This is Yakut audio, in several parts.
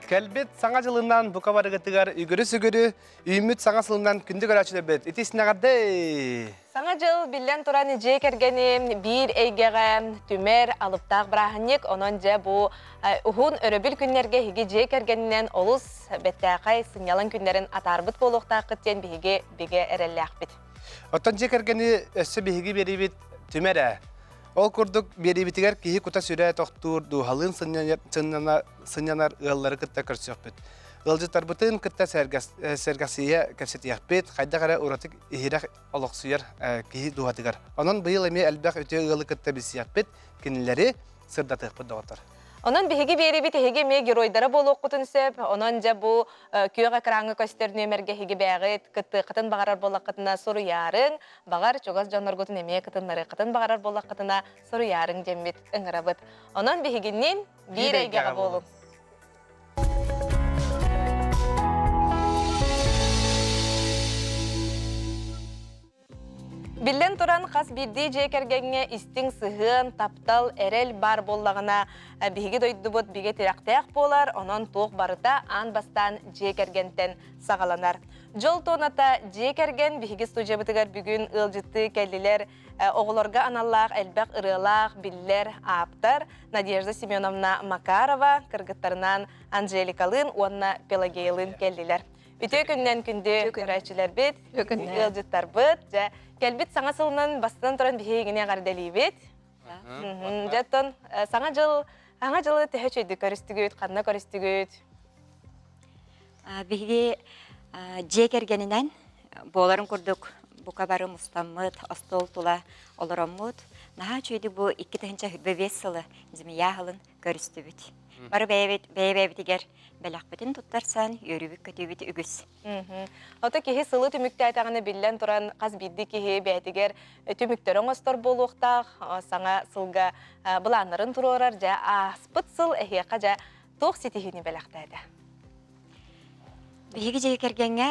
Кэлбит Саҥа дьылынан бука барыгытыгар үгүрү-сүгүрү үүммүт саҥа сылынан күндү көрөөччүлэрбит ити синэҕэрдэ! Саҥа дьыл биллэн туран дьиэ кэргэни биир эйгэҕэ түмэр алыптаах бырааһынньык. Онон дьэ бу уһун өрөбүл күннэргэ эһиги дьиэ кэргэнинэн олус бэттээхэй сынньалаҥ күннэрин атаарбыт буолуохтааххыт диэн биһиги бигэ эрэллээхпит. Оттон дьиэ кэргэни өссө биһиги биэриибит түмэр ээ. Ол курдук биэриибитигэр киһи кута-сүрэ тохтуур, дууһалыын сынньанар ыаллары кытта көрсүөхпүт. Ыалдьыттарбытын кытта сэргэхсийэ кэпсэтиэхпит, хайдах эрэ ураты иһирэх олохсуйар киһи дууһатыгар. Онон быйыл эмиэ элбэх үтүө ыалы кытта билсиэхпит, кинилэри сырдатыахпыт доҕоттор. Онон биһиги биэрибит эһиги эмиэ геройдара буолуоххутун сөп. Онон дьэ бу күөх экраҥҥа көстөр нүөмэргэ эһиги бэйэҕит кыттыаххытын баҕарар буоллаххытына суруйаарыҥ, баҕар чугас дьонноргутун эмиэ кытыннарыаххытын баҕарар буоллаххытына суруйаарыҥ диэммит ыҥырабыт. Онон биһигинниин биир эйгэҕэ буолуҥ. Биллэн туран, хас биирдии дьиэ кэргэҥҥэ истиҥ сыһыан, таптал, эрэл баар буоллаҕына, биһиги дойдубут бигэ тирэхтээх буолар, онон туох барыта аан бастаан дьиэ кэргэнтэн саҕаланар. Дьол туоната дьиэ кэргэн биһиги студиябытыгар бүгүн ыалдьыттыы кэллилэр оҕолорго аналлаах элбэх ырыалаах, биллэр ааптар Надежда Семеновна Макарова кыргыттарынан Анжеликалыын уонна Пелагеялыын кэллилэр. Үтүө күнүнэн күндү көрөөччүлэрбит, ыалдьыттарбыт, дьэ, кэлбит саҥа сылынан бастатан туран биһигини эҕэрдэлиибит. Дьэ, оттон саҥа дьыл саҥа дьылы төһө үчүгэйдик көрүстүгүт, ханна көрүстүгүт? Биһиги дьиэ кэргэнинэн буоларын курдук бука бары мустаммыт, остуол тула олороммут, наһаа үчүгэйдик бу 2025 сылы Змея сылын көрүстүбүт. Бары бэйэбит бэйэ-бэйэбитигэр бэлэхпитин туттарсан үөрүүбүт-көтүүбүт үгүс. Ото киһи сылы түмүктээтэҕинэ биллэн туран хас биирдии киһи бэйэтигэр түмүктэри оҥостор буолуохтаах, саҥа сылга былааннарын туруорар, дьэ ааспыт сыл эһиэхэ дьэ туох ситиһиини бэлэхтээтэ? Биһиги дьиэ кэргэҥҥэ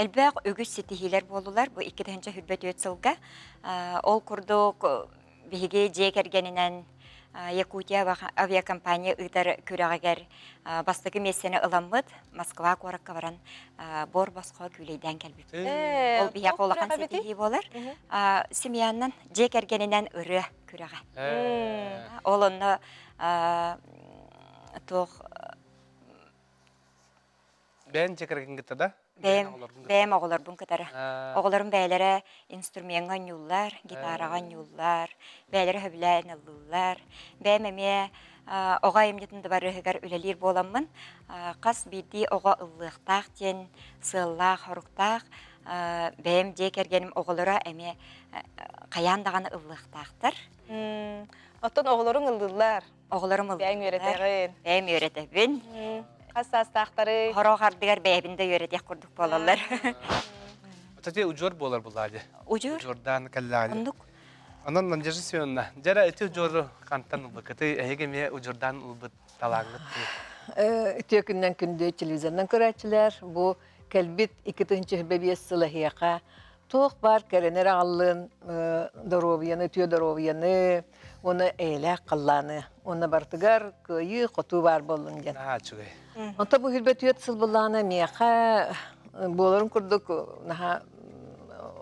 элбэх үгүс ситиһиилэр буоллулар бу 2024 сылга. Ол курдук биһиги дьиэ кэргэнинэн Якутия авиакомпания ыытар күрэҕигэр бастакы миэстэни ыламмыт Москва куоракка баран буор босхо күүлэйдээн кэлбиппит. Ол биһиэхэ улахан ситиһии буолар. Семьянан дьиэ кэргэнинэн ырыа күрэҕэ. Ол онно туох Бэйэн дьиэ кэргэн кытта да? Бэйэм, бэйэм оҕолорбун кытары. Оҕолорум бэйэлэрэ инструмеҥҥа оонньууллар, гитараҕа оонньууллар, бэйэлэрэ сөбүлээн ыллыыллар. Бэйэм эмиэ оҕо айымньытын дыбарыаһыгар үлэлиир буоламмын, хас биирдии оҕо ыллыахтаах диэн сыаллаах-соруктаах бэйэм дьиэ кэргэним оҕолоро эмиэ хайаан даҕаны ыллыахтаахтар. Оттон оҕолоруҥ ыллыыллар. Оҕолорум Бэйэҥ үөрэтэҕин. Бэйэм үөрэтэбин. Хас саастаахтарый? Хорох ардыгар бэйэбин да үөрэтиэх курдук буолаллар. Тати удьуор буолар булаа дии. Удьуор? Удьуордаан кэллэҕэ. Оннук. Онон Надежда Семеновна, дьэрэ ити удьуору хантан ылбыккытый? Эһиги эмиэ удьуордаан ылбыт талааҥҥыт дуу? Үтүө күннэн күндү телевизорынан көрөөччүлэр, бу кэлбит 2025 сыл эһиэхэ туох баар кэрэнэр аҕаллын, доруобуйаны, үтүө доруобуйаны, уонна эйэлээх халлааны уонна барытыгар кыайыы хотуу баар буоллун диэн. Наһаа үчүгэй. Онто бу хүрбэ түөрт сыл былаана миэхэ буоларын курдук наһаа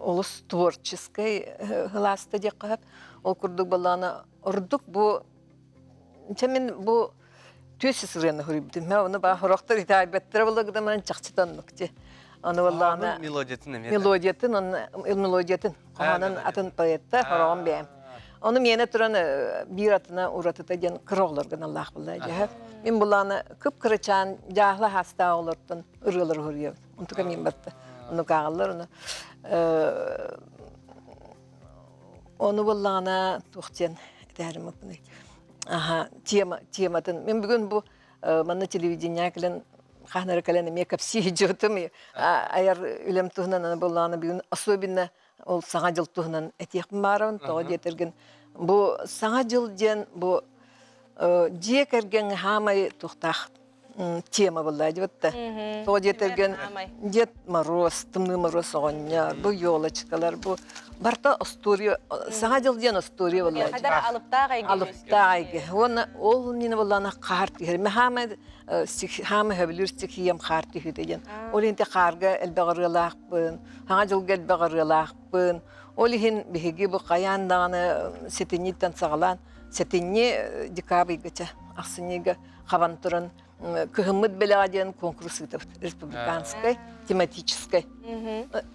олус творческай ылааста диэххэ сөп. Ол курдук былаана ордук бу Чэ мин бу түөс сырыаны суруйбутум. Мэ оны ба хорохтор итаайбаттара булагыдаман чахчы оннук ти. Аны валлаана мелодиятын эмиэ. Мелодиятын, онно мелодиятын хоһоонун атын поэтта хороҕом бэйэм. Ону миэнэ туран биир атына уратыта диэн кыра оҕолорго аналлаах буолла дьаһа. Мин булаана кып-кырачаан дьааһыла хаастаах оҕолортон ырыалары суруйабын. Онтука мин батта. Ону кааҕаллар ону Ону буоллаҕына туох диэн этээрим аппыный. Аха, тема, тематын. Мен бүгүн бу манна телевидение кэлэн хаһан кэлэн эмиэ кэпсии дьыытым айар үлэм туһунан аны буоллаҕына бүгүн особенно ол саҥа дьыл туһунан этиэхпин баарабын тоҕо диэтэргин бу саҥа дьыл диэн бу дьиэ кэргэҥ хаамай туохтаах. тема была дебетте. Тоҕо диэтэргэн Дед Мороз, Тымныы Моруос оҕонньор, бу елочкалар, бу барта остуоруйа, Саҥа дьыл диэн остуоруйа буолла. Хайдара алыптаах эйгэ. Алыптаах эйгэ. Уонна ол нина буоллаана хаар түһэр. Мен хаама хаама хөбүлүүр стихиям хаар түһүүтэ диэн. Ол иһин хаарга элбэх ырыалаахпын, Саҥа дьылга элбэх ырыалаахпын. Ол иһин биһиги бу хайаан даҕаны сэтинньиттэн саҕалаан сэтинньи декабрьга ахсынньыга хабан туран кыһыммыт бэлэҕэ диэн конкурс ыытабыт республиканскай тематическай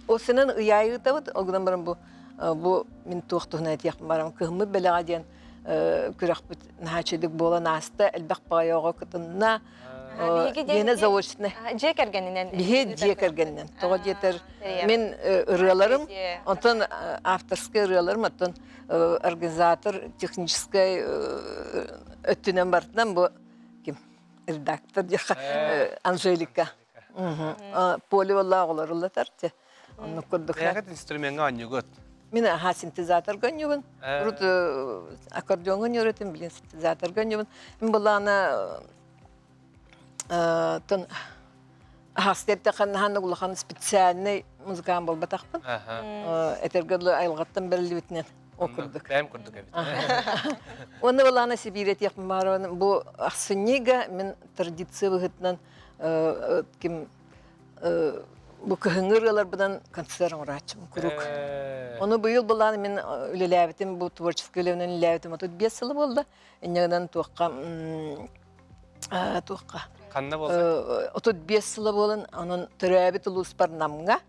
ол сынан ыйаайы ыытабыт ол гынан баран бу бу мин туох туһунан этиэхпин барам кыһыммыт бэлэҕэ диэн күрэхпит наһаа үчүгэй буолан ааста элбэх баҕайы оҕо кытынна Диэнэ заочно. Дьиэ кэргэнинэн. Биһи дьиэ кэргэнинэн. Тоҕо диэтэр мин ырыаларым, онтон авторскай ырыаларым, оттон организатор техническай өттүнэн бартынан бу ким редактор диэххэ Анжелика. Поле боллаах олоруллатар те. Оннук курдук. Бэйэҕит инструмеҥҥа оонньуугут? Мин аха синтезаторга оонньуубун. Урут аккордеоҥҥа оонньуур билин синтезаторга оонньуубун. Мин былаана тон аһастыыр улахан специальный музыкант буолбатахпын. Этэргэ дылы айылҕаттан бэриллибитинэн Ол курдук. Бэйэм курдук эбит. Уонна былаана Сибиир этиэхпин баарабын. Бу ахсынньыга мин традиция быһыытынан ким бу кыһыҥҥы ырыаларбынан концерт оҥорааччым куруук. Ону быйыл былаан мин үлэлээбитим, бу творческий үлэбинэн үлэлээбитим 35 сыла буолла. Инньэ туохха туохха Ханна буолла? 35 сыла буолан, онон төрөөбүт улууспар Намҥа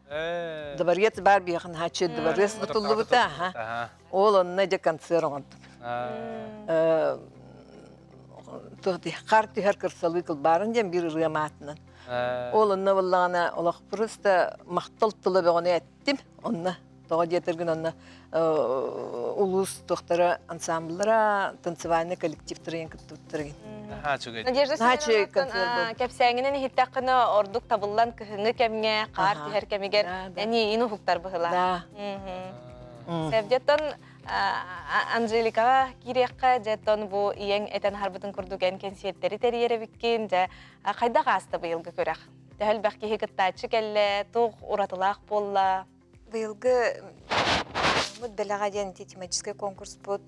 дворец баар биһиэхэ наһааччы дворец тутуллубута. Ол онно дьэ концерт оҥордум. Хаар түһэр кырсалыы кылбаарын диэн биир ырыам аатынан. Ол онно буоллаҕына олох просто махтал тыла бөҕөнү эттим. Онно Тоҕо диэтэргин онно улуус туохтара ансамбллара, танцевальный коллективтара иэн кыттыбыттар игин. Наһаа үчүгэй. Надежда Семеновнаттан кэпсээҥинэн иһиттэххинэ ордук табыллан кыһыҥҥы кэмҥэ, хаар түһэр кэмигэр эниин уһуктар быһыылаах. Да. Севдеттон Анжеликаҕа киириэххэ, дьэттон бу ийэҥ этэн аһарбытын курдук эн кэнсиэртэри тэрийэр эбиккин, дьэ хайдах ааста быйылгы күрэх? Төһө элбэх киһи кыттааччы кэллэ, туох уратылаах буолла? Быйылгы бэлэҕэ диэн ити тематическай конкурспут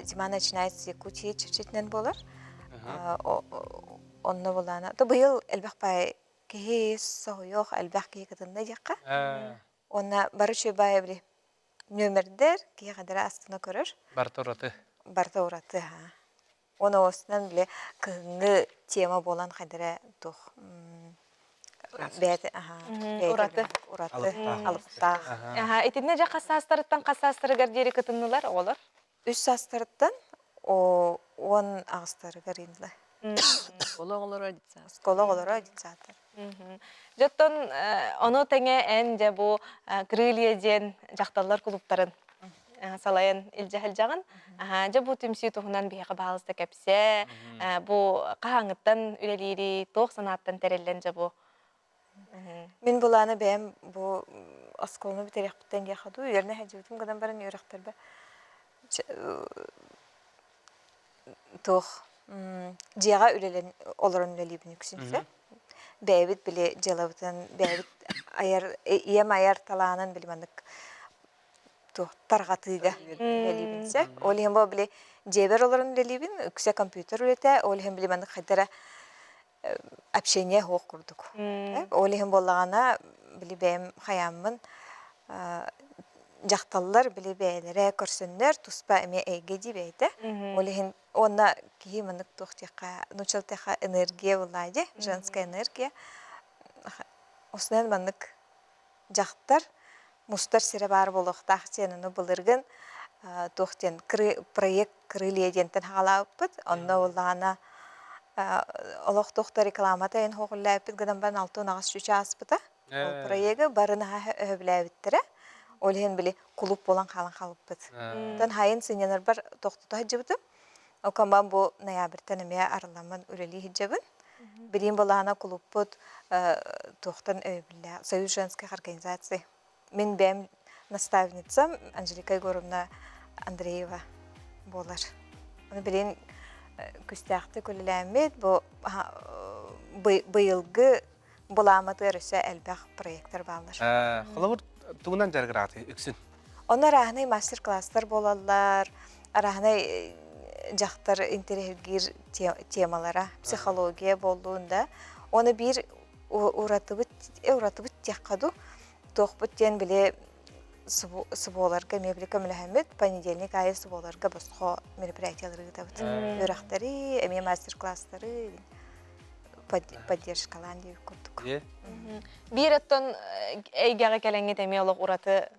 «Зима начинается с Якутии» чэрчитинэн буолар. Онно булаана. То быйыл элбэх баай киһи соһуйуох, элбэх киһи кытынна диэххэ. Уонна бары үчүгэй баай били нүөмэрдэр киһи хадара астына көрөр. Барыта ураты. Барыта ураты, ха. Уонна уостунан били кыһыҥҥы тема буолан хайдара туох бэйэтэ ураты ураты алыптаах. Итиннэ дьэ хас саастарыттан хас саастарыгар диэри кытыннылар оҕолор? Үс саастарыттан 18-тарыгар инла. Оскуола оҕолоро детсад. Оскуола оҕолоро детсадтар. Дьоттон ону тэҥэ эн дьэ бу Крылья диэн дьахталлар клубтарын салайан илдьэ сылдьаҕын. Дьэ бу түмсүү туһунан биһиэхэ баһаалыста кэпсээ. Бу хаһааҥҥыттан үлэлиирий, туох санааттан тэриллэн дьэ бу? Мин былааны бэйэм бу оскуоланы бүтэриэхпиттэн диэххэ дуу, үөрэнэ сылдьыбытым гынан баран үөрэхтэрбэ туох дьиэҕэ үлэлэн олорон үлэлиибин үксүн сөп. Бэйэбит били дьыалабытын бэйэбит айар ийэм айар талаанын били маннык туох тарҕатыыга үлэлиибин сөп. Ол иһин бу били дьиэбэр олорон үлэлиибин, үксэ компьютер үлэтэ, ол иһин били маннык хайдара общение суох курдук. Ол иһин буоллаҕына били бэйэм хайааммын дьахталлар били бэйэлэрэ көрсөннөр туспа эмиэ эйгэ дии бэйэтэ. Ол иһин уонна киһи маннык туох диэххэ нууччалыы энергия буоллаа дии, женская энергия. Осунан маннык дьахтар мустар сирэ баар буолуохтаах диэн ону былыргын туох диэн проект крылья диэнтэн хаҕалаабыппыт. Онно буоллаҕына олох туох да рекламата эн хоҕуллээппит гынан баран 68 чүчэ ааспыта. Ол проегы бары наһаа өһөбүлээбиттэрэ. Ол иһин били кулууп буолан хаалан хаалбыппыт. Оттон хайын сынньанарбар тохтото сылдьыбытым. Окомбан бу ноябрьтан эмиэ арыламмын үлэлии сылдьабын. Билиим былаана кулууппут туохтан өйөбүллээх Союз женских организаций. Мин бэйэм наставницам Анжелика Егоровна Андреева буолар. Оны билин Күстээхтик үлэлээммит бу быйылгы былааматыгар өссө элбэх проектар бааллар. Холобур, тугунан дьарыгыраатый үксүн? Онно арааһынай мастер-класстар буолаллар, арааһынай дьахтар интэриэһиргиир темалара, психология буоллун да. Оны биир уратыбыт, уратыбыт диэххэ дуу, туохпут диэн били субуоларга эмиэ били көмөлөһөммүт, понедельник аайы субуоларга босхо мероприятиялары ыытабыт. Үөрэхтэри, эмиэ мастер-класстары поддержкалаан диир курдук. Биир оттон эйгэҕэ кэлэҥҥит эмиэ олох ураты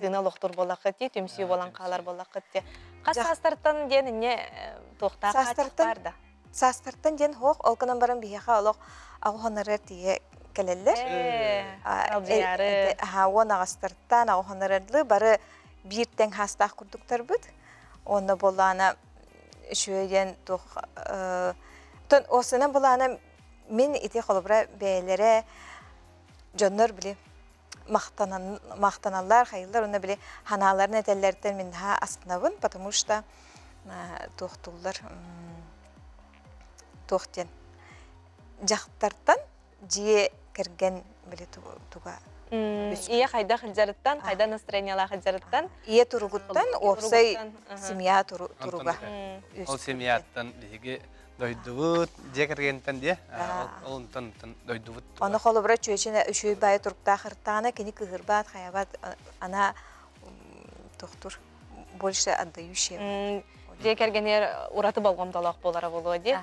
тыына олохтур буоллаххыт дии, түмсүү буолан хаалар буоллаххыт дии. Хас саастартан диэн инньэ туохтаах саастартан да? Саастартан диэн хоох, ол гынан баран биһиэхэ олох аҕуһанарыгар тиийэ кэлэллэр. Алдьыйаары. Уон аҕастартан аҕуһанарырлы бары биир тэҥ хаастаах курдуктарбыт. Онно буоллаана үчүгэй диэн туох тон осынан булаана мин ити холобура бэйэлэрэ дьоннор били махтанан махтаналлар хайыллар уонна били ханааларын этэллэриттэн мин наһаа астынабын потому что туохтууллар туох диэн дьахтартан дьиэ кэргэн били туга Ийэ хайдах илдьарыттан, хайдах настроениялаах илдьарыттан. Ийэ туругуттан, уопсай семья туруга. Ол семьяттан биһиги дойдубут, дьиэ кэргэнтэн диэ, ол онтон дойдубут. Ону холобура чүөчүнэ үчүгэй баайы туруктаах ыртаана кини кыһырбаат, хайабат, ана тохтур больше отдающая. Дьиэ кэргэнигэр ураты болҕомтолоох буолара буолуо дии.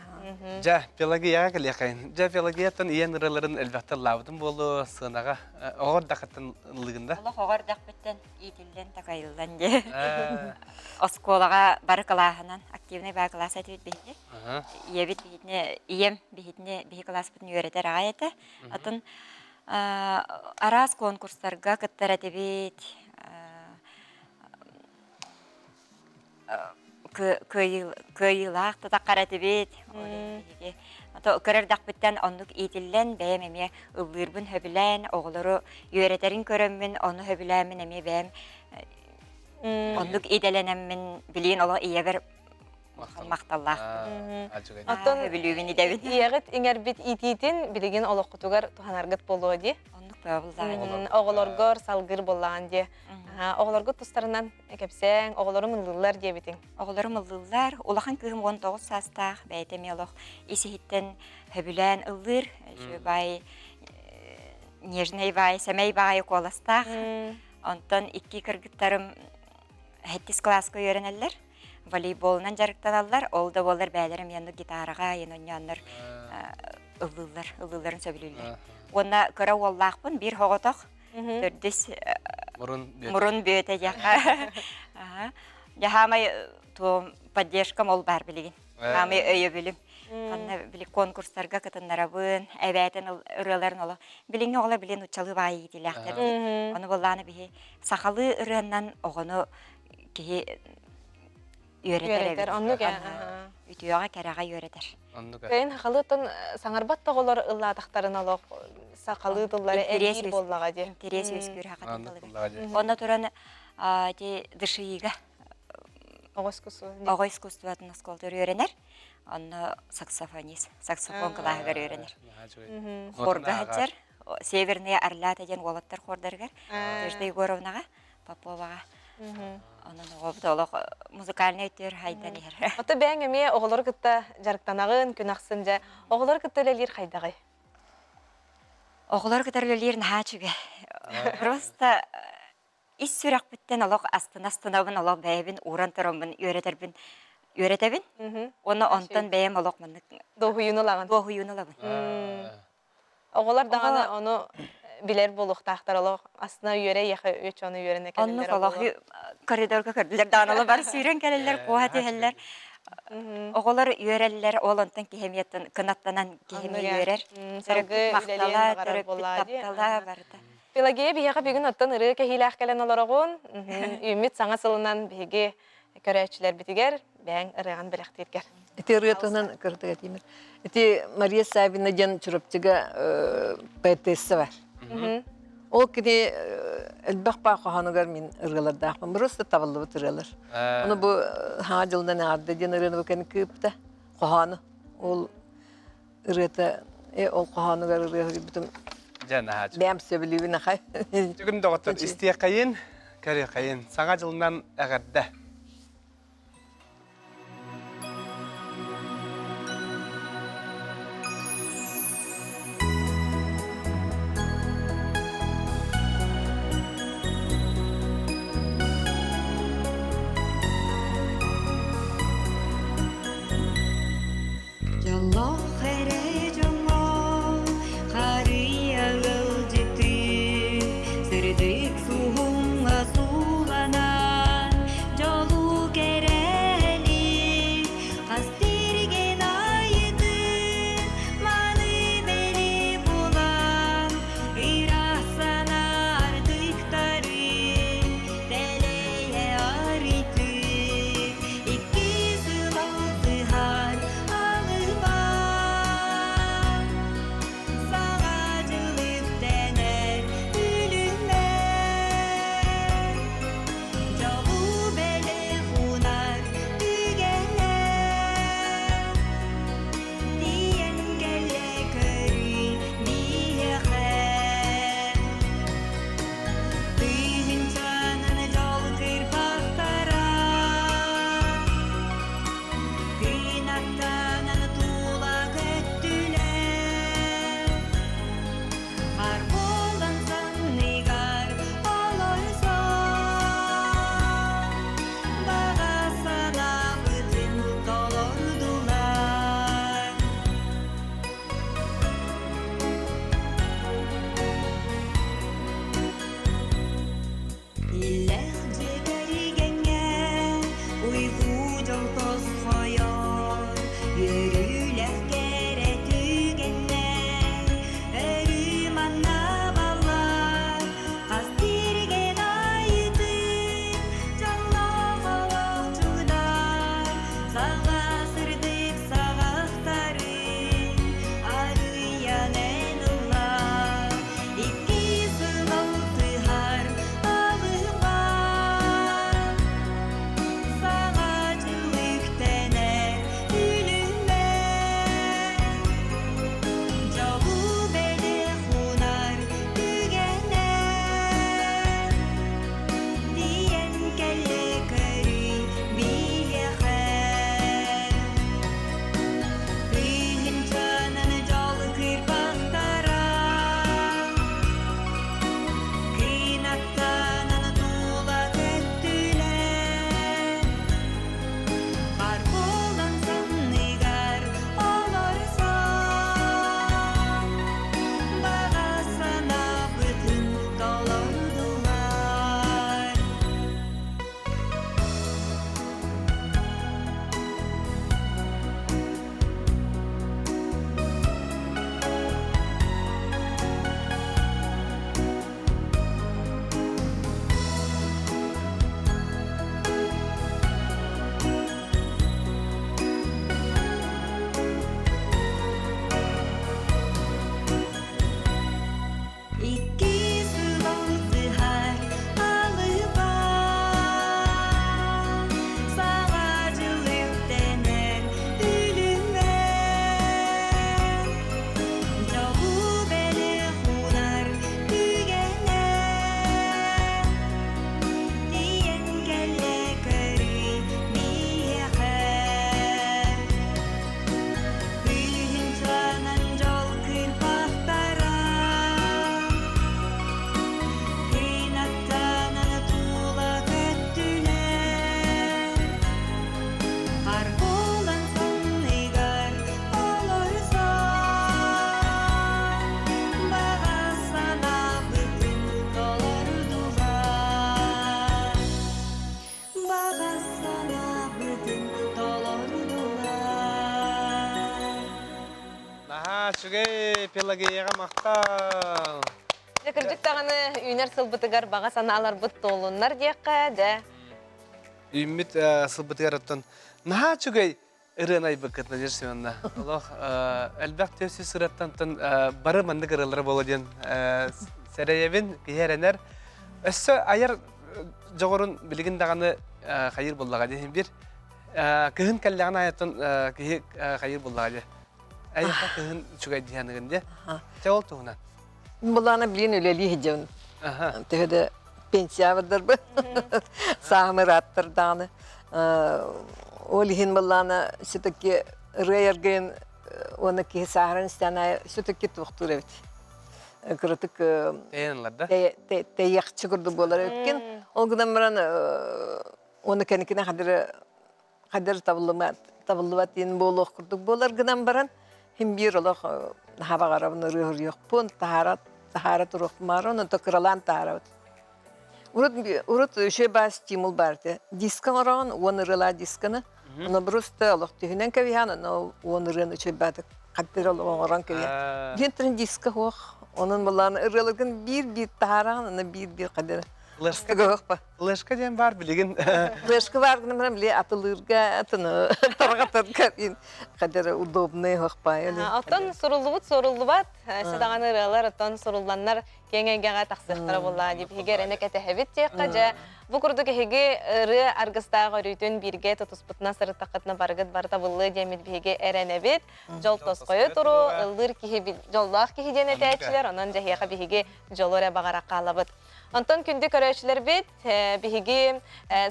Дьэ, Пелагияҕа кэлиэхэйин. Дьэ, Пелагияттан ийэн ырыаларын элбэхтэ ыллаабытым буолуо, сыанаҕа оҕо эрдэххиттэн ыллыгын да? Олох оҕо эрдэхпиттэн иитиллэн, такайыллан дии. Оскуолаҕа бары кылааһынан, активный баа кылаас этибит биһиги. Ийэбит биһитини, ийэм биһитини, биһи кылааспытын үөрэтэр аҕай этэ. Атын араас конкурстарга кыттар этибит. Кыайыылаах тутаххар этибит. Көрөр эрдэхпиттэн оннук иитиллэн, бэйэм эмиэ ыллыырбын сөбүлээн, оҕолору үөрэтэрин көрөммүн, ону сөбүлээммин эмиэ бэйэм оннук идэлэнэммин, билигин олох ийэбэр махталлаахпын. Оттон сөбүлүүбүн идэбин. Ийэҕит иҥэрбит иитиитин билигин олоххутугар туһанаргыт буолуо дии. Оннук бөҕө Оҕолоргор салгыыр буоллаҕын дии. Оҕолоргут тустарынан кэпсээҥ, оҕолорум ыллыыллар диэбитиҥ. Оҕолорум ыллыыллар. Улахан кыыһым 19 саастаах, бэйэтэ эмиэ олох ис-иһиттэн сөбүлээн ыллыыр. Үчүгэй баай, нежный баай, сэмэй баай куоластаах. Онтон икки кыргыттарым сэттис кылааска үөрэнэллэр. Волейболунан дьарыктаналлар. Ол да буоллар бэйэлэрэ эмиэ гитараҕа айан оонньооннор ыллыыллар, ыллыылларын сөбүлүүллэр. Уонна кыра уоллаахпын, биир соҕотох төрдүс мурун бүөтэ мурун бүөтэ дьаха дьаһаамай туом поддержкам ол баар билигин хаамай өйөбүлүм ханна били конкурстарга кытыннарабын эбээтин ырыаларын олох билиҥҥи оҕолор билин уччалыы баайы иитилээхтэр ону буоллаана биһи сахалыы ырыаннан оҕону киһи үөрэтэр эбит оннук үтүөҕэ кэрэҕэ үөрэтэр Оннук. Кыайын сахалыыттан саҥарбат да оҕолор ыллаатахтарын олох сахалыы тыллары элбиир буоллаҕа дии. Интэриэс үөскүүр сахатын тылыгар. Онно туран ити ДШИ-га оҕо искусство оҕо искусствотын оскуолатыгар үөрэнэр. Онно саксофонист, саксофон кылааһыгар үөрэнэр. Хорга сылдьар. Северные орлята диэн уолаттар хордарыгар Надежда Егоровнаҕа Поповаҕа. Онон оҕобут олох музыкальнай өттүгэр хайдан иһэр. Ото бэйэҥ эмиэ оҕолору кытта дьарыктанаҕын, күн ахсын дьэ оҕолору кытта үлэлиир хайдаҕый? Оҕолору кытта үлэлиир наһаа үчүгэй. Просто ис сүрэхпиттэн олох астына-астынабын, олох бэйэбин ууран тураммын үөрэтэрбин үөрэтэбин. Уонна онтон бэйэм олох маннык Дуоһуйууну ылаҕын. Дуоһуйууну ылабын. Оҕолор даҕаны ону билэр буолуохтаахтар олох астына үөрэ ийэхэ үөччэ ону үөрэнэ кэлэллэр Оннук олох коридорга көрдүлэр даҕаны олох бары сүүрэн кэлэллэр куоһа түһэллэр оҕолор үөрэллэр ол онтон киһи эмиэ кынаттанан киһи эмиэ үөрэр салгыы махтала төрөппүт таптала барыта Пелагея биһиэхэ бүгүн оттон ырыа кэһиилээх кэлэн олороҕун үүммүт саҥа сылынан биһиги көрөөччүлэрбитигэр бэйэҥ ырыаҕын бэлэхтииргэр. Ити ырыа туһунан кыратык этиим. Ити Мария Савина диэн Чурапчыга поэтесса бар. Ол кини элбэх баа хоһоонугар мин ырыалардаахпын. Просто табыллыбыт ырыалар. Ону бу хаҥа дьылынан эҕэрдэ диэн ырыаны бу кэнники ыыппыта. Хоһоону ол ырыата ол хоһоонугар ырыа суруйбутум. Дьэ наһаа Бэйэм сөбүлүүбүн ахай. Бүгүн доҕоттор истиэххэйин, көрүөххэйин. Саҥа дьылынан эҕэрдэ! Дьоллоох эрэ дьоҥҥо харыйа ыалдьытыы, сырдык суһумҥа сууланан, дьолу кэрэли хас тиргэн айытын маны бэли булан, ыраас санаардыктарын тэлэйэ арыйтыы, икки сыл алтыһар алыбар саҥа дьыл үктэнэр үлүмэр дьолу бэлэх уунар түгэнэ тиийэн кэллэ көрүй биһиэхэ Тыһыынчанан дьол кырбахтара Кыынаттанан тула көттүлэр Хар буолан санныгар олорсон Баҕа санаабытын толордулар Иллээх дьиэ кэргэҥҥэ уйгу дьол тосхойор, үөрүүлээх кэрэ түгэннэр өрүү манна баллар, хас тиргэн айытын дьоллоох олох чугдар, саҥа сырдык саҕахтарын арыйан эн ыллар. Икки сыл алтыһар алыһар, саҥа дьыл үктэнэр үлүмэр, дьолу бэлэх уунар түгэнэ, тиийэн кэллэ көрүй биһиэхэ. Тыһыынчанан дьол кырбахтара Кыынаттанан тула көттүлэр Хар буолан санныгар олорсон Баҕа санаабытын толордулар. Икки сыл алтыһар алыба Саҥа дьыл үктэнэр үлүмэр Дьолу бэлэх уунар түгэнэ Тиийэн кэллэ көрүй миэхэ Тыһыынчанан дьол кырбахтара Кыынаттанан тула көттүлэр Хар буолан санныгар олорсон Баҕа санаабытын толордулар Баҕа санаабытын толордулар. Наһаа үчүгэй Пелагеяҕа махтал. Дьэ, кырдьык даҕаны үүнэр сылбытыгар баҕа санааларбыт туолуннар диэххэ, дьэ. Үүммүт сылбытыгар оттон наһаа үчүгэй ырыаны айбыккыт Надежда Семеновна. Олох элбэх түөсү сыраттан бары маннык ырыалара буолуо диэн сэрэйэбин, киһи эрэнэр. Өссө айар дьоҕурун билигин даҕаны хайыыр буоллаҕа диэн биир. Кыһын кэллэҕин аайыттан киһи хайыр буллаҕа дии. Эйиэхэ кыһын үчүгэй дии саныгын дии. Чэ ол туһунан. Былаана билин үлэлии сылдьабын. Төһө да пенсия бардарбын. Сааһым ырааттар даҕаны. Ол иһин былаана все-таки ырыа эргийэн уонна киһи сааһыран истээн аайы все-таки туохтуур эбит. Кыратык Тэйэн ылар да? тэйиэхчи курдук буолар эбиккин. Ол гынан баран уонна кэнникинэ хадыры хадыр табыллыбат табыллыбат диэн буолуох курдук буолар гынан баран син биир олох наһаа баҕарабын ырыа таһаара таһаара туруохпун онто кыралаан таһаарабыт. Урут урут үчүгэй баар стимул баар этэ. Диска оҥороҕун уон ырыалаах дисканы. Ону просто олох түһүнэн кэбиһэн, ону уон ырыаны үчүгэй баатык хаттыр олох оҥорон кэбиһэн. Диэн туран диска суох. Онон былаан ырыаларгын биир-биир таһаараҕын, аны биир-биир хадыр. Флешка Флешка диэн баар билигин. Флешка баар гынан баран били атылыырга, атыны тарҕатарга хадыр удобный хохпай. Оттон суруллубут суруллубат, садаҕаны ырыалар оттон сурулланнар киэҥ эйгэҕэ тахсыахтара буоллаҕа дии биһиги эрэнэ кэтэһэбит диэххэ дьэ бу курдук эһиги ырыа аргыстаах өрүүтүн бииргэ тутуспутунан сырыттаххытына барыгыт бары табыллыа диэммит биһиги эрэнэбит дьол тосхойо туру ыллыыр киһи дьоллоох киһи диэн этээччилэр онон дьэһиэхэ биһиги дьолу эрэ баҕара хаалабыт онтон күндү көрөөччүлэрбит биһиги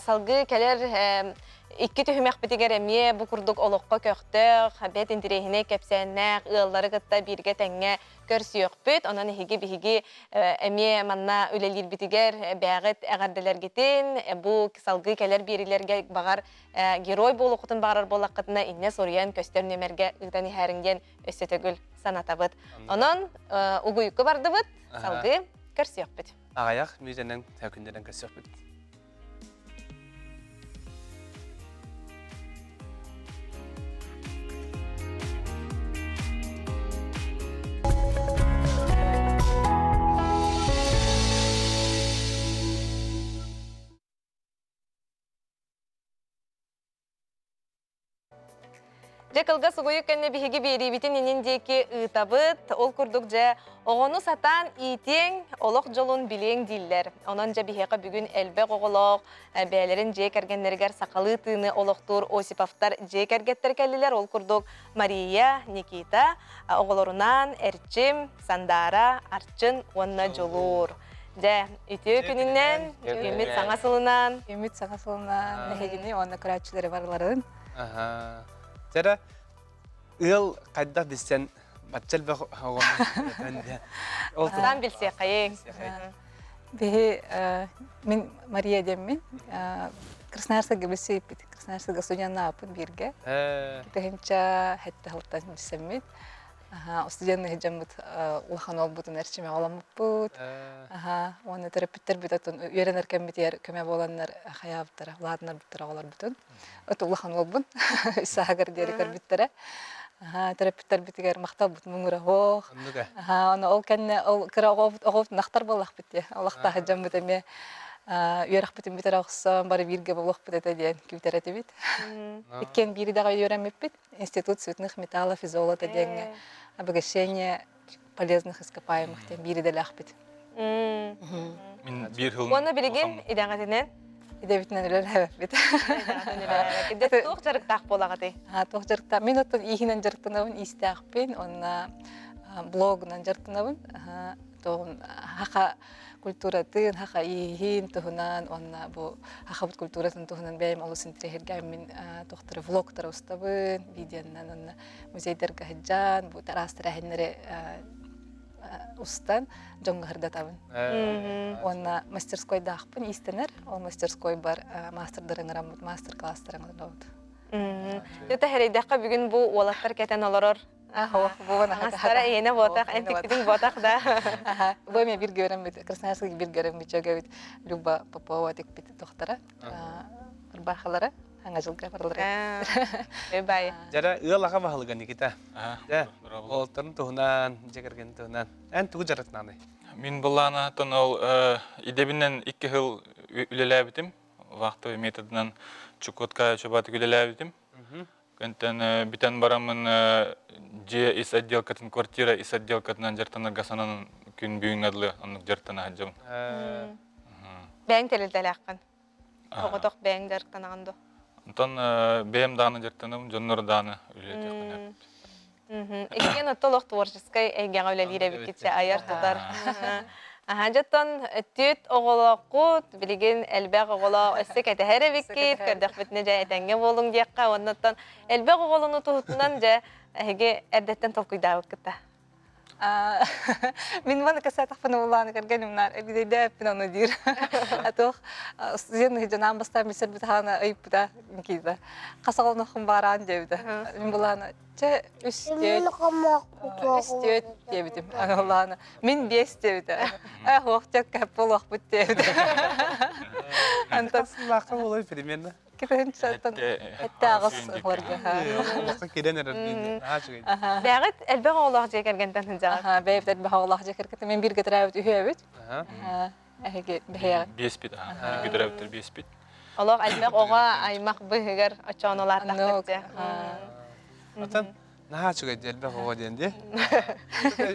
салгыы кэлэр икки түһүмэхпитигэр эмиэ бу курдук олоххо көхтөөх, бэт интэриэһинэй кэпсээннээх ыаллары кытта бииргэ тэҥҥэ көрсүөхпүт. Онон эһиги биһиги эмиэ манна үлэлиирбитигэр бэйэҕит эҕэрдэлэргитин, бу салгыы кэлэр биэриилэргэ баҕар герой буолуоххутун баҕарар буоллаххытына иннэ суруйан көстөр нүөмэргэ ыытан иһээриҥ диэн өссө төгүл санатабыт. Онон угуйукка бардыбыт, салгыы көрсүөхпүт. Аҕыйах мүнүүтэнэн күннэрэн көрсүөхпүт. Дьэ кылгас угуйук кэннэ биһиги биэриибитин инин диэки ыытабыт. Ол курдук дьэ оҕону сатаан иитиэҥ, олох дьолун билиэҥ дииллэр. Онон дьэ биһиэхэ бүгүн элбэх оҕолоох, бэйэлэрин дьиэ кэргэннэригэр сахалыы тыыны олохтуур Осиповтар дьиэ кэргэттэр кэллилэр. Ол курдук Мария, Никита оҕолорунаан Эрчим, Сандаара, Арчын уонна Дьулуур. Дьэ, үтүө күнүнэн, үүммүт саҥа сылынан. Үүммүт саҥа сылынан эһигини уонна көрөөччүлэри барыларын. Аха. Чэрэ, ыал хайдах билсэн бачча элбэх оҕону Ол туһунан билсиэххэйиҥ. Биһи мин Мария диэммин Красноярскайга билсибиппит. Красноярскайга студеннаабыппыт бииргэ. Тыһынча хэтте сылтан билсэммит. Студенный дьоммут улахан уолбутун эрчимэ оҕоломмуппут. Уонна төрөппүттэрбит отун үөрэнэр кэммитигэр көмө буоланнар хайаабыттара, улаатынарбыттара оҕолорбутун. От улахан уолбун үс сааһыгар диэри көрбүттэрэ. Төрөппүттэрбитигэр махталбыт муҥура суох. Аны ол кэннэ ол кыра оҕобут оҕобутун ахтар буоллахпыт дии. Олохтоох дьоммут эмиэ үөрэхпитин бүтэрэ охсон бары бииргэ буолуохпут этэ диэн күүтэр этибит. Иккиэн биир идэҕэ үөрэммиппит. Институт цветных металлов и золота диэҥҥэ обогащение полезных ископаемых диэн биир идэлээхпит. Мин биир сыл Уонна билигин идэҕитинэн? Идэбитинэн үлэлээбэппит. Идэҕитинэн Туох дьарыктаах буолаҕытый? Туох дьарыктаах? Мин оттон ииһинэн дьарыктанабын, иистээхпин уонна блогунан дьарыктанабын. Туоҕун хаха культуратын, хаха ииһин туһунан уонна бу хахабыт культуратын туһунан бэйэм олус интэриэһиргээммин туохтары влогтары устабын, видеонан уонна музейдарга сылдьан бу араас тэрээһиннэри устан дьоҥҥо сырдатабын. Уонна мастерскойдаахпын иистэнэр. Ол мастерскойбар маастардары ыҥыраммыт, мастер-класстары ыҥырабыт. Дьэ хэрэйдэххэ бүгүн бу уолаттар кэтэн олорор Астара эйиэнэ буотах, эн тикпитиҥ буотах да. Бу эмиэ бииргэ үөрэммит, Красноярскайга бииргэ үөрэммит дьөгөбүт Люба Попова тикпит тохтара, ырбаахылара. Аҥа дьылга барылара. Бай. Дьара ыал аҕа баһылыга Никита. Дьэ, уолаттарын туһунан, дьэ кэргэнин туһунан. Эн тугу дьарыктананый? Мин былаанаттан ол идэбинэн икки сыл үлэлээбитим. Вахтовый методынан Чукотка чубатык үлэлээбитим. Кэнтэн бүтэн бараммын дьиэ ис отделкатын, квартира ис отделкатынан дьарыктанарга сананан күн бүгүҥҥэ дылы оннук дьарыктана сылдьабын. Бэйэҥ тэрилтэлээххин? Оҕотох бэйэҥ дьарыктанаҕын дуо? Онтон бэйэм даҕаны дьарыктанабын, дьоннор даҕаны үлэлэтиэхпин Иккиэн отто олох творческай эйгэҕэ үлэлиир эбиккит айар-тутар. Аха, дьоттон түөт оҕолооххут, билигин элбэх оҕолоох өссө кэтэһэр эбиккит, көрдөхпүтүнэ дьэ этэҥҥэ буолуҥ диэххэ, уоннаттан элбэх оҕолону туһутунан дьэ эһиги эрдэттэн толкуйдаабыккыт да. Мин маны кэсээтахпына улааны кэргэним наар эбидейдээппин ону диир. Атох студент дьанаан бастаан билсэрбит хаана ыйыппыта киида. Хас оҕолоноххун баараан диэбитэ. Мин булаана чэ үс түөт үс түөт диэбитим. Аны улаана мин биэс диэбитэ. Э хуох чэк буолуохпут диэбитэ. Антон сыллаахха буолуой примерно? Кипенчаттан эттээҕис ыһларга. Олоххо кирэн эрэр диэн. Наһаа үчүгэй. Бэҕит элбэх оҕолоох дьиэ кэргэнтэн сылдьаҕыт. Бэйэбит элбэх оҕолоох дьиэ кэргэнтэн мен бииргэ төрөөбүт үһүөбүт. Эһиги бэһиэҕит. Биэспит. Бииргэ төрөөбүттэр биэспит. Олох элбэх оҕо аймах быһыгар очоонолаатахпыт дьэ. Отон Наһаа үчүгэй дии, элбэх оҕо диэн дии.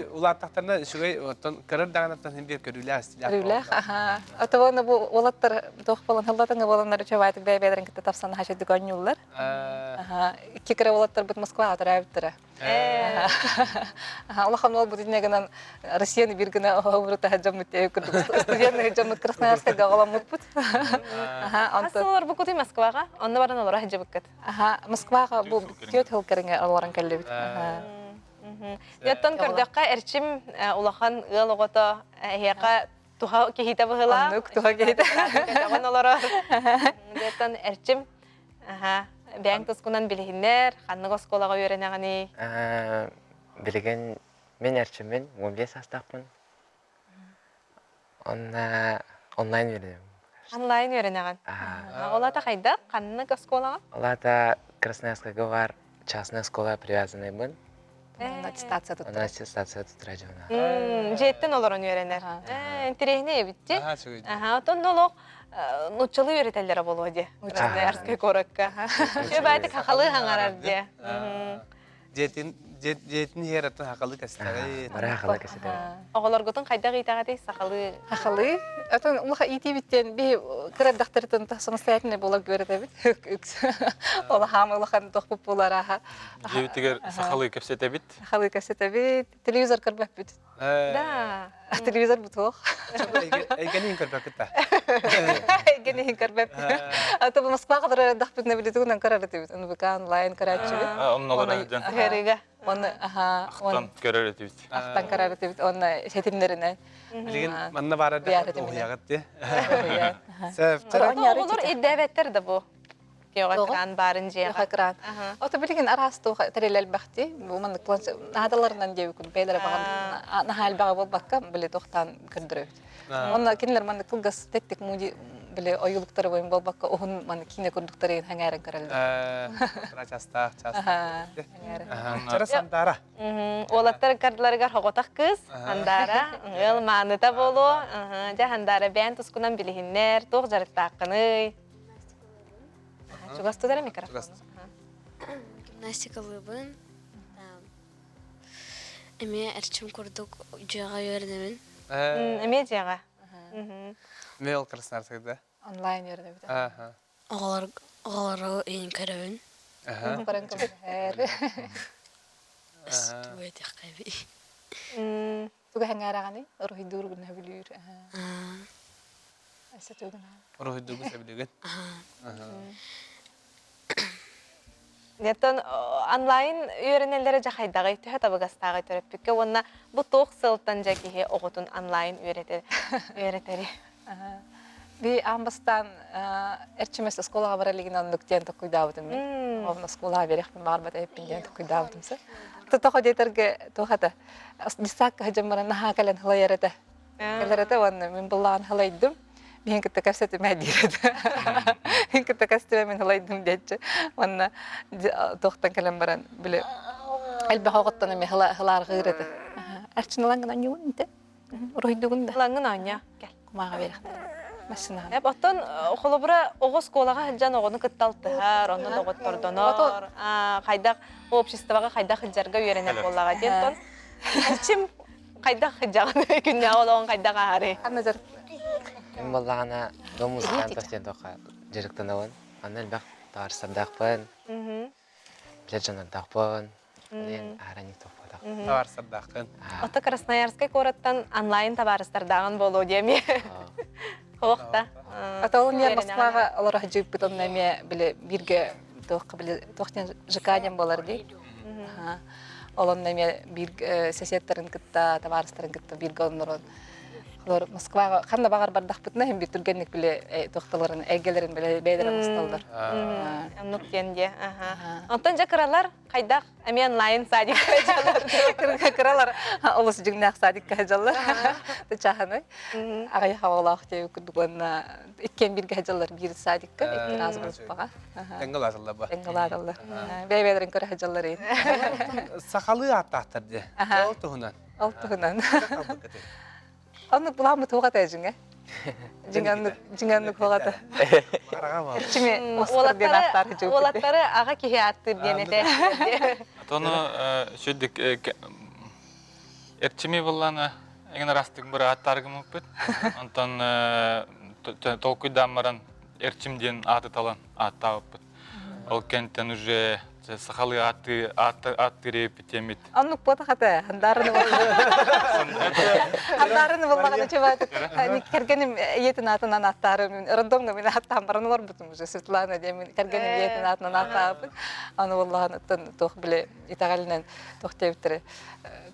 Улааттахтарына үчүгэй, оттон кырар даҕанаттан син биир көрүүлээх истилээх. Көрүүлээх, аха. Отобону бу уолаттар туох буолан хыллатыҥа буоланнар үчүгэйдик бэйэ-бэйэлэрин кытта тапсан наһаа үчүгэйдик оонньууллар. Аха. Икки кыра уолаттарбыт Москваҕа төрөөбүттэрэ. Аха, улахан уолбут инньэ гынан Россияны биир гына оһообурутаһа дьоммут диэбит курдук студенный дьоммут Красноярскайга оҕоломмуппут. Аха, Хас сыл олорбуккутуй Москваҕа? Онно баран олоро сылдьыбыккыт? Аха, Москваҕа бу түөрт сыл кэриҥэ олорон кэллибит. Оттон көрдөххө, Эрчим улахан ыал оҕото эһиэхэ туһа киһитэ быһыылаах. Оннук, туһа киһитэ. Көтөҕөн олорор. Оттон Эрчим бэйэҥ тускунан билиһиннэр, ханнык оскуолаҕа үөрэнэҕиний? Билигин мин Эрчиммин, 15 саастаахпын. Онно онлайн үөрэнэбин. Онлайн үөрэнэҕин. Ол аата хайдах? Ханнык оскуолаҕа? Ол аата Красноярскайга баар частная школа привязанныйбын. Аттестация туттара. Аттестация туттара дьоно. Дьиэттэн олорон үөрэнэр. Интэриэһинэй эбит дии. Аха, оттон олох нууччалыы үөрэтэллэрэ буолуо дии. Красноярскай куоракка. Үчүгэй баайдык хахалыы хаҥарар дии. Дьиэтин дьиэтин иһэр атын хахалы кэстэҕит. Бары хахалы кэстэҕит. Оҕолоргутун хайдах иитэҕитий сахалыы? Хахалы. Атын улаха иитиибиттэн би кыра эрдэхтэритин самостоятельный буолар үөрэтэбит. Ол хаам улахан тохпут буолар аха. Дьиэбитигэр сахалыы кэпсэтэбит. Сахалыы кэпсэтэбит. Телевизор көрбөппүт. Да. Телевизор бутуох. Эйгэни көрбөккүт да. Эйгэни көрбөппүт. Аты бу Москваҕа барар эрдэхпитинэ билетигынан көрөр этибит. НВК онлайн көрөөччүбүт. Онно олорор Ыһырыга. Оны аха. Ахтан көрөр этибит. Ахтан көрөр этибит. Онно сетимнеринен. Билигин манна баар уһуйаҕыт дии. Оҕолор ирдээбэттэр да бу. Тиоҕа экран баарын дьиэҕэ. Экран. Ото билигин араас туох тэрил элбэхти. Бу маннык наадаларынан диэбиккин бэйэлэрэ баҕар наһаа элбэҕи буолбакка били туохтаан көрдөрөбүт. Онно кинилэр маннык кылгас тэттик муди били ойуулуктары бойун буолбакка уһун маннык киинэ курдуктары хаҥааран көрөллөр. Частаах, частаах. Чара Сандаара. Уолаттар кардыларыгар хоҕотох кыыс Сандаара ыал мааныта буолуо. Дьэ Сандаара бэйэн тускунан билиһиннэр, туох дьарыктааххыный? Чугас тутара микрофон. Гимнастикалыыбын. Эмиэ эрчим курдук дьиэҕэ үөрэнэбин. Эмиэ дьиэҕэ. Эмиэ ол Красноярскайда? Онлайн үөрэнэбит. Оҕолор оҕолору иһин көрөбүн. Баран көмөлөһөр. Тугу этиэххэ Туга хэҥээрэҕиний? Уруһуйдуур гына сөбүлүүр. Өссө тугун Уруһуйдуугун сөбүлүүгүн? Оттон онлайн үөрэнэллэрэ дьэ хайдаҕый? Төһө табыгастааҕый төрөппүккэ уонна бу туох сыалтан дьэ киһи оҕотун онлайн үөрэтэр үөрэтэри? Би аан бастаан эрчимэс оскуолаҕа бара илигин оннук диэн токкуйдаабытым мин. Оҕобун оскуолаҕа биэриэхпин баҕарбат эбиппин диэн токкуйдаабытым сэ. Тотоҕо диэтэргэ туох этэ десакка сылдьан баран наһаа кэлэн һылайар этэ. Кэлэр этэ уонна мин былаан һылайдым. Мин кытта кэпсэтимэ диир этэ. Мин кытта кэпсэтимэ мин һылайдым диэччи. Уонна туохтан кэлэн баран били элбэх оҕоттон эмиэ һылаарҕыыр этэ. Арчын ылаҥҥын оонньугун инте. Уруһуйдугун да. Ылаҥҥын оонньоо. Кэл. Кумааҕы биэрэхтэр. Массыынаҕа. Эп оттон холобура оҕо оскуолаҕа сылдьан оҕону кытта алтыһар, онно доҕоттордонор, хайдах обществоҕа хайдах сылдьарга үөрэнэр буоллаҕа диэн тон Эрчим хайдах сылдьаҕын күннээҕи олоҕун хайдах ааһарый? Ханна дьар Мин буоллаҕына дом музыкантов диэн туохха дьарыктанабын. Анна элбэх. Таарсардаахпын. Билэр дьоннордоохпун. Диэн аараньык топпотох. Табаарыстардааххын. Ото Красноярскай куораттан онлайн табаарыстардааҕын буолуо диэми. Хоох та. Ата ол эмиэ Москваҕа олоро сылдьыбыппыт онно эмиэ били бииргэ туохха били туох диэн ЖК диэн буолар дии. Ол онно эмиэ биир соседтарын кытта, табаарыстарын кытта бииргэ оннорон Олор Москваҕа ханна баҕар бардахпытына иһин бир түргэнник били туохталарын эйгэлэрин били бэйэлэрэ мусталлар. Оннук диэн диэ. Онтон дьэ кыралар хайдах эмиэ онлайн садикка дьаллар. Кыралар олус дьиҥнээх садикка дьаллар. Чааһынай. Аҕай хаҕалаах диэбит курдук уонна иккиэн бииргэ дьаллар биир садикка, икки раз группаҕа. Тэҥҥэ улааталлар ба. Тэҥҥэ улааталлар. Бэйэ-бэйэлэрин көрө сылдьаллар Сахалыы ааттаахтар диэ. Ол туһунан. Ол туһунан. Оннук буламмыт туох этэ дьиҥэ? Дьиҥэ оннук туох этэ? Эрчими Оскар диэн ааттаах Уолаттары аҕа киһи ааттыыр диэн этэ. Тону сүддүк Эрчими буллана эҥин арастык быр ааттааргымыппыт. Онтон толкуйдаан баран Эрчим диэн ааты талан ааттаабыппыт. Ол кэнтэн уже сахалыы ааттыы ааттыыр эбиппит Оннук буотах этэ, хандарыны Хандарыны булмаҕына чыбаатык. Кэргэним ийэтин аатынан ааттаары мин роддомҥа мин ааттаан баран олорбутум уже Светлана диэн мин кэргэним ийэтин аатынан ааттаабыт. Аны буоллаҕына оттон туох били итэҕэлинэн туох диэбиттэрэ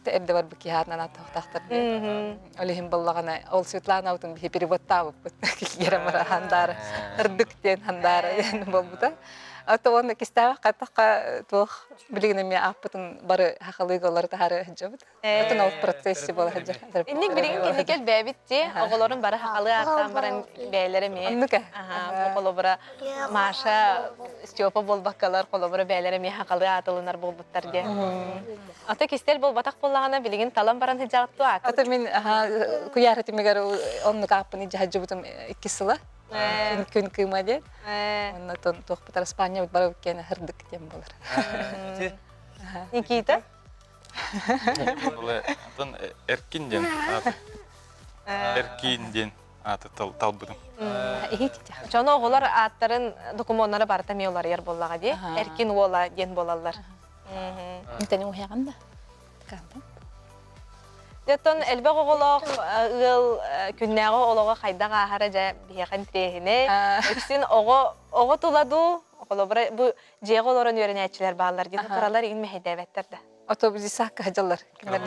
эрдэ барбыт киһи аатынан ааттаахтар диэн. Ол иһин буоллаҕына ол Светланабытын биһи переводтаабыппыт киирэн бара хандаара ырдык диэн хандаара диэн буолбута. Ото уонна кистээбэх хаттахха туох билигин эмиэ ааппытын бары хахалыыга олору таһаары сылдьабыт. Отун ол процессе буола сылдьар. Инник билигин кинини кэлбээбит дии оҕолорун бары хахалыы ааттаан баран бэйэлэрэ эмиэ Оннук ээ. холобура Маша, Степа буолбаккалар холобура бэйэлэрэ эмиэ хахалыы аатылынар буолбуттар диэн. Ата кистэл буолбатах буоллаҕына билигин талан баран сылдьаҕыт дуо ааккыт? Ата мин куйаар этимигэр оннук ааппын илдьэ сылдьыбытым иккис сыла. Күн кыыма диэн. Онно туохпут Испания бары киэнэ хырдык диэн буолар. Никита? Антон Эркин диэн ааты. Эркин диэн ааты талбытым. Дьоно оҕолор ааттарын докумуоннара барыта эмиэ уларыйар буоллаҕа дии. Эркин уола диэн буолаллар. Интэни уһаҕын да. Оттон элбэх оҕолоох ыал күннээҕи олоҕо хайдах ааһара дьэ биһиэхэ интириэһинэй. Үксүн оҕо оҕо тула дуу, холобура бу дьиэҕэ олорон үөрэнээччилэр бааллар дии, кыралар игин мэһэйдээбэттэр да. Ото саакка сылдьаллар. Кинилэр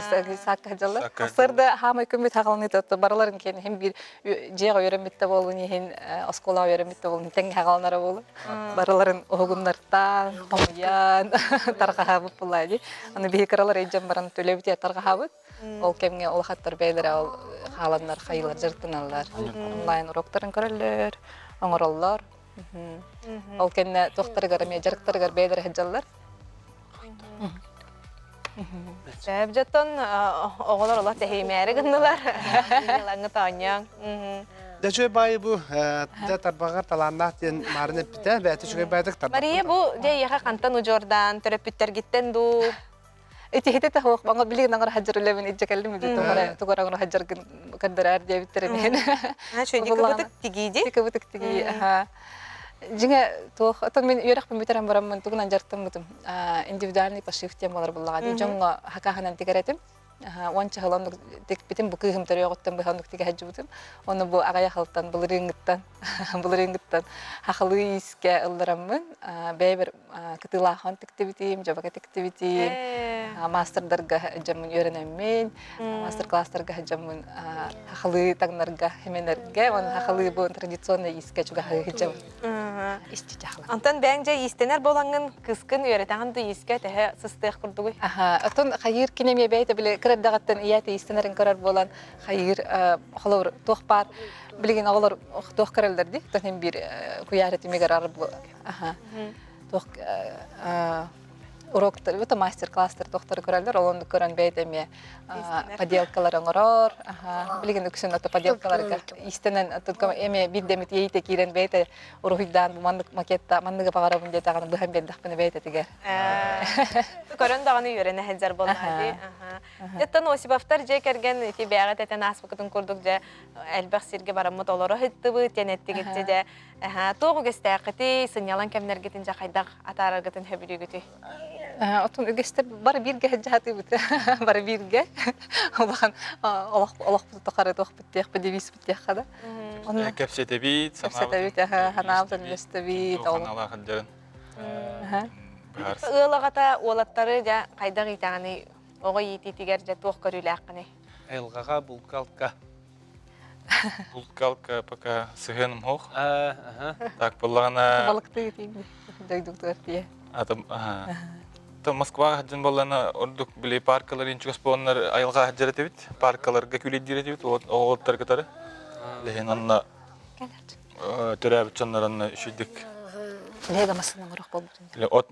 саакка сылдьаллар. Сарда хаамай күммүт хаҕаланыыта ото барыларын киэн иһин биир дьиэҕэ үөрэммит да буолун иһин оскуолаҕа үөрэммит да буолун тэҥҥэ хаҕаланара буолун. Барыларын уһугуннартаан, хомуйан тарҕаһаабыт буоллаа дии. Аны биһи кыралар илдьэн баран төлөбүтэ тарҕаһаабыт. Ол кэмҥэ улахаттар бэйэлэрэ ол хааланнар хайыылар дьарыктаналлар. Онлайн уроктарын көрөллөр, оҥороллор. Ол кэннэ туохтарыгар эмиэ дьарыктарыгар бэйэлэрэ сылдьаллар. Дьоттон оҕолор олох тэһиимээри гыннылар. Лаҥҥы тоонньоон. Дьэ үчүгэй баайы бу дьэ тарбаҕар талааннаах диэн маарын эппитэ бэйэтэ үчүгэй баайдык тарбах. Мария бу дьэ эйиэхэ хантан удьуордаан төрөппүттэргиттэн дуу Итиһити таһуох баҥа билигин аҥар хаджар үлэбин илдьэ кэллим үдү тугара тугара аҥар хаджаргын көрдөрөр диэбиттэрин иһин. Кыбытык тигии ди. Кыбытык тигии аха. Дьиҥэ туох отон мин үөрэхпин бүтэрэн бараммын тугунан дьарыктаммытым индивидуальный пошив диэн буолар буллаҕа дии дьоҥҥо хакааһынан тигэр этим уонча сыл оннук тикпитим бу кыыһым төрүөҕүттэн быһа оннук тигэ сылдьыбытым ону бу аҕыйах сылтан былырыыҥҥыттан былырыыҥҥыттан хахалыы иискэ ыллараммын бэйэбэр кытыылаахан тиктибитим, дьабака тиктибитим, маастардарга дьоммун үөрэнэммин, мастер-класстарга дьоммун хахалыы таҥнарга химэнэргэ, уонна хахалыы бу традиционный иискэ чугаһыы сылдьабын. Исти-чахла. Онтон бэйэҥ дьэ иистэнэр буолаҥҥын кыыскын үөрэтэҕин да иискэ төһө сыстыах курдугуй? Аха, оттон хайыыр кини эмиэ бэйэтэ били кыра эрдэҕиттэн ийээтэ иистэнэрин көрөр буолан хайыыр холобур туох баар билигин оҕолор туох көрөллөр дии, оттон иһин биир куйаар этимигэр арбу Аха. Туох. уроктар, это мастер-класстар тохтары көрөллөр, ол оннук көрөн бэйэтэ эмиэ поделкалар оҥорор. Билигин үксүн ото поделкаларга иистэнэн эмиэ биирдэмит иэйитэ киирэн бэйэтэ уруһуйдаан бу маннык макетта манныгы баҕарабын диэтэҕинэ быһан биэрдэхпинэ бэйэтэтигэр. Көрөн даҕаны үөрэнэ сылдьар буоллаҕа дии. Оттон Осиповтар дьиэ кэргэн ити бэйэҕит этэн ааспыкытын курдук дьэ элбэх сиргэ бараммыт олоро сыттыбыт диэн эттигит дьэ туох үгэстээххитий сынньалаҥ кэмнэргитин дьэ хайдах атаараргытын сөбүлүүгүтүй? Отон үгэстэр бары бииргэ сылдьаатыыбыт бары бииргэ улахан олох олохпут тухары туохпут диэхпит девизпит диэххэ да. Кэпсэтэбит, кэпсэтэбит, санаабытын үллэстэбит. Ханалаах сылдьарын. Ыал аҕата уолаттары дьэ хайдах иитэҕиний оҕо иитиитигэр дьэ туох көрүүлээххиний? Айылҕаҕа булка-алка. Булка-алка пока сыһыаным суох. Так буоллаҕына... Балыктыы тиийди дойдутугар тиийэ. То Москваҕа сылдьан буоллаҕына ордук били паркалар инчүгэс буоланнар айылҕа сылдьар этибит. Паркаларга күлэйдиир этибит оҕолоттор кытары. Лэһин онно төрөөбүт дьоннор онно үчүйдүк Лего массыына оҥорох буолбутун.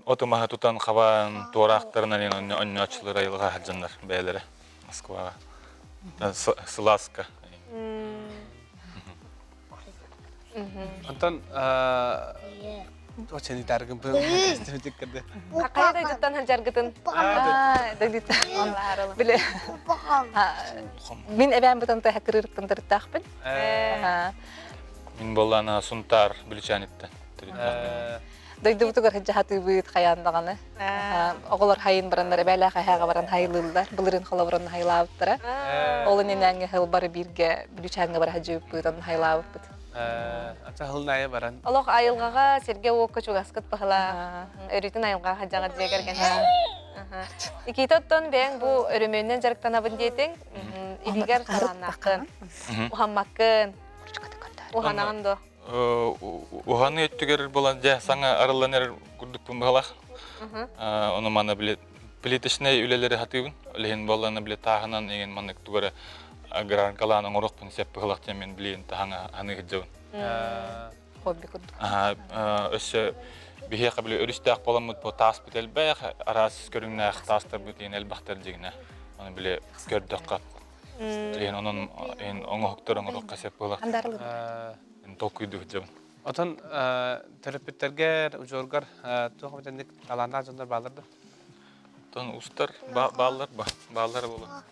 От маһы тутан хабан туораахтарынан онньооччулар айылҕа сылдьаннар бэйэлэрэ Москваҕа. Сылааска. Онтон Очени таргын кырды. Хайа дойдуттан сылдьаргытын? Дойдуттан. Биле. Мин эбээн бытан тыһа кырыырыттан тырыттаахпын. Мин буоллаана Сунтаар Бүлүчээниттэн төрүттээхпин. Дойдубутугар сылдьаһатыыбыт хайаан даҕаны. Оҕолор хайын бараннар эбээлээх эһээҕэ баран хайылыыллар. Былырыын холобурун хайылаабыттара. Ол иннинээҥҥи сыл бары бииргэ Бүлүчээҥҥэ бара сылдьыбыппыт, онно хайылаабыппыт. Ача хылнаайы баран. Олох айылҕаҕа сиргэ-уокка чугаскыт баһылаах. Өрүүтүн айылҕаҕа сылдьаҕыт дьиэ кэргэн. Никита оттон бэйэҥ бу өрөмүөнүнэн дьарыктанабын диэтиҥ. Илиигэр талааннааххын. Уһаммаккын. Уһанаҕын дуо? Уһаныы өттүгэр буолан дьэ саҥа арыллан эрэр курдукпун быһалаах. Ону маны били плиточнай үлэлэри хатыыбын. Ол иһин буоллана били тааһынан игин маннык тугу эрэ аграркалаан оҥоруохпун сөп быһалаах диэн мин билигин таһаҥа ханыы сылдьабын. Хобби курдук. Өссө биһиэхэ били өрүстээх буоламмыт бу тааспыт элбэх, араас көрүҥнээх таастарбыт иһин элбэхтэр дьигинэ. Аны били көрдөххө Иһин онон иһин оҥоһуктар оҥоруохха сөп буолар. Толкуйдуу сылдьабын. Отон төрөппүттэргэр, удьуоргар туох эбитинник талааннаах дьоннор бааллар да? Отон устар бааллар ба, бааллар буолар.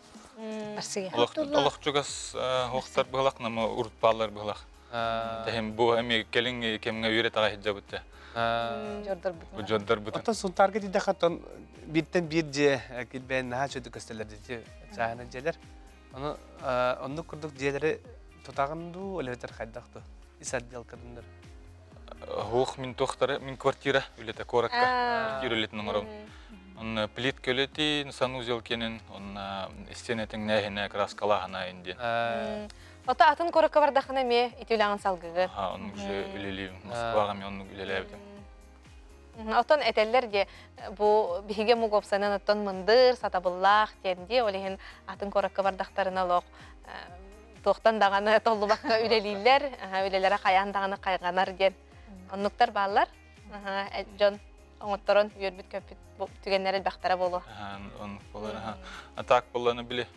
Олох чугас хуохтар быһылах, нама урут бааллар быһылах. Тэһин бу эми кэлин кэмҥэ үөрэ сылдьабыт да. Удьуордарбыт. Оттон Сунтаарга тиийдэххэ оттон бииртэн биир дьиэ килбээн наһаа үчүгэй көстөллөр дии чааһынай дьиэлэр. Ону оннук курдук дьиэлэри тутаҕын дуу, эбэтэр хайдах дуу? Ис отделкадыннар. Хуох мин туохтары мин квартира үлэтэ куоракка квартира үлэтин оҥоробун. Онно плитка үлэтин, санузел киэнин, онно истиэнэ тэҥнээһинэ, краскалааһына диэн. Ото атын куоракка бардаххына эмиэ ити үлэҕин салгыгын. Аха, оннук уже үлэлиибин. Москваҕа эмиэ оннук үлэлээбитим. Оттон этэллэр дии, бу биһиги омук уопсайынан оттон мындыр, сатабыллаах диэн дии, ол иһин атын куоракка бардахтарына олох туохтан даҕаны толлубакка үлэлииллэр, үлэлэрэ хайаан даҕаны хайҕанар диэн оннуктар бааллар. Дьон оҥотторон үөрбүт-көппүт түгэннэр элбэхтэрэ буолуо. Оннук буолар. А так буолланы били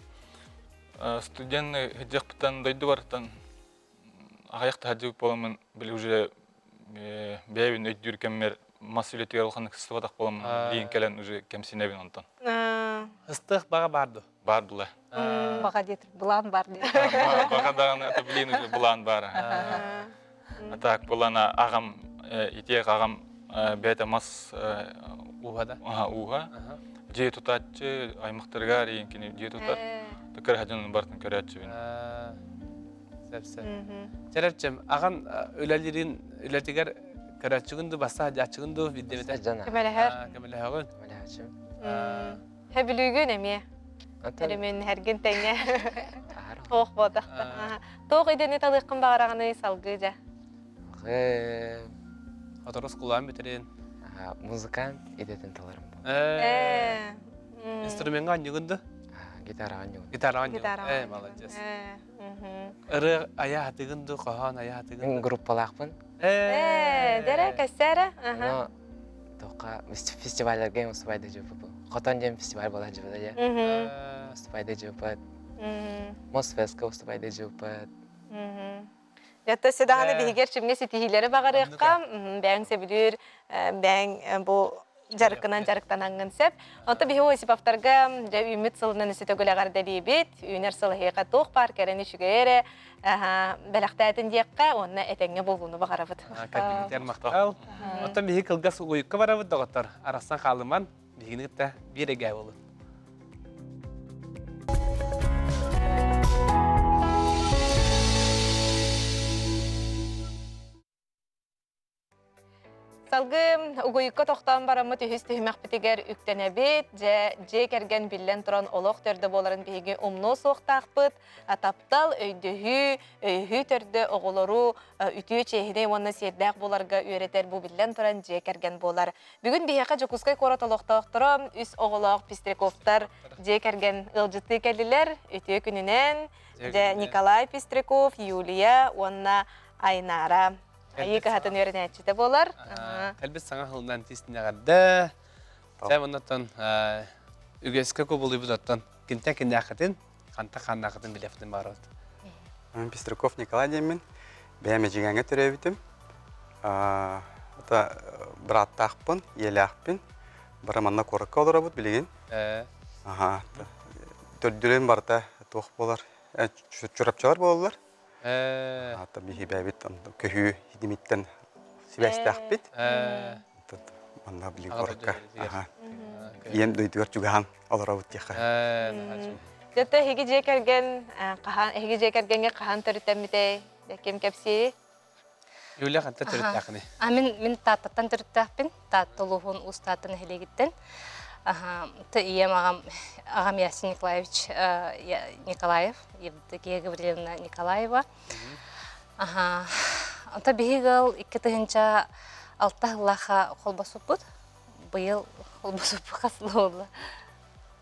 студент сылдьыахпыттан дойду барыттан аҕыйах таһырдьыбыт буоламмын били уже бэйэбин өйдүүр кэммэр мас үлэтигэр улаханнык сыстыбатах буоламмын билигин кэлэн уже кэмсинэбин онтон. Ыстыах баҕа баар дуо? Баар була. Баҕа диэтир, былаан бар диэтир. Баҕа даҕаны, это блин уже былаан баар. А так былана аҕам итиэх аҕам бэйэтэ мас Ууһа да? ууһа. Дьиэ тутааччы аймахтарыгар иин кини дьиэ тутар. Кыра дьонун барытын көрөөччүбүн. Сөп сөп. Чэрэрчэм, аҕан үлэлиирин үлэтигэр көрөөччүгүн дуу, басса сылдьааччыгын дуу биирдэ Көмөлөһөр. Көмөлөһөҕүн. Көмөлөһөөччүм. Хөбүлүүгүн эмиэ. Өрөмүөннэһэргин тэҥэ. Туох буотахта. Туох идэни талыаххын баҕараҕыный салгыы дьэ? Оторус кулаан бүтэрин. Музыкант идэтин таларым. Инструмеҥҥа анньыгын да? Гитараҕа анньыгын. Гитараҕа анньыгын. Э, молодец. Ырыа айа хатыгын ду, хоһоон айа хатыгын Мин группалаахпын. Э, дэрэ, кэссээрэ. Но тох. Туохха фестивалларга выступайды дьыппыт. Хотон диэн фестиваль буолар дьыбыта дьэ. Выступайды дьыппыт. Мосфестка выступайды дьыппыт. Дьэ, даҕаны биһигэр чимҥэ ситиһиилэри баҕарыахха, бэйэҥ сөбүлүүр, бэйэҥ бу дьарыккынан дьарыктанаҥҥын сөп. Онто биһи Осиповтарга дьэ үүммүт сылынан өссө төгүл эҕэрдэлиибит. Үүнэр сыл эһиэхэ туох баар кэрэн үчүгэй эрэ бэлэхтээтин диэххэ уонна этэҥҥэ буолууну баҕарабыт. Кэлбигитигэр махтал. Оттон биһи кылгас угуйукка барабыт доҕоттор. Арахсан хаалыман, биһигини кытта биир эгэ буолун. Салгыы угуйукка тохтоон бараммыт үһүс түһүмэхпитигэр үктэнэбит. Дьэ, дьиэ кэргэн биллэн туран олох төрдө буоларын биһиги умнуо суохтаахпыт. Таптал, өйдөһүү, өйөһүү төрдө оҕолору үтүө чиэһинэй уонна сиэрдээх буоларга үөрэтэр бу биллэн туран дьиэ кэргэн буолар. Бүгүн биһиэхэ Дьокуускай куорат олохтоохторо үс оҕолоох Пестряковтар дьиэ кэргэн ыалдьыттыы кэллилэр. Үтүө күнүнэн! Дьэ, Николай Пестряков, Юлия уонна Айнара. Айыы кыһатын үөрэнээччитэ буолар. Кэлбит саҥа сылынан тиистинэҕэрдэ. Дьэ, оннуттан үгэскэ кубулуйбут оттон кимтэн киннээххитин, хантан хааннааххытын билэхпитин баҕарабыт. Мин Пестряков Николай диэммин. Бэйэм Эдьигээҥҥэ төрөөбүтүм. Это бырааттаахпын, ийэлээхпин. Бары манна куоракка олоробут билигин. Аха. Төрдүрүн барыта туох буолар? Чурапчылар буолаллар. Аата биһи бэйэбит көһүү ситимиттэн сибээстээхпит. Манна билигин куоракка. Ийэм дойдугар чугаһаан олоробут диэххэ. Дьэ, эһиги дьиэ кэргэн хаһан эһиги дьиэ кэргэҥҥэ хаһан төрүттэммитэй? Ким кэпсиири? Юля хантан төрүттээххиний? А мин мин Тааттаттан төрүттээхпин. Таатта улууһун Уус Таатта нэһилиэгиттэн. Аха, ийэм аҕам аҕам Ясин Николаевич Николаев, Евдокия Гаврильевна Николаева. Аха, онто биһиги ыал 2006 сыллаахха холбосуппут. Быйыл холбосуппут хас сыл буолла?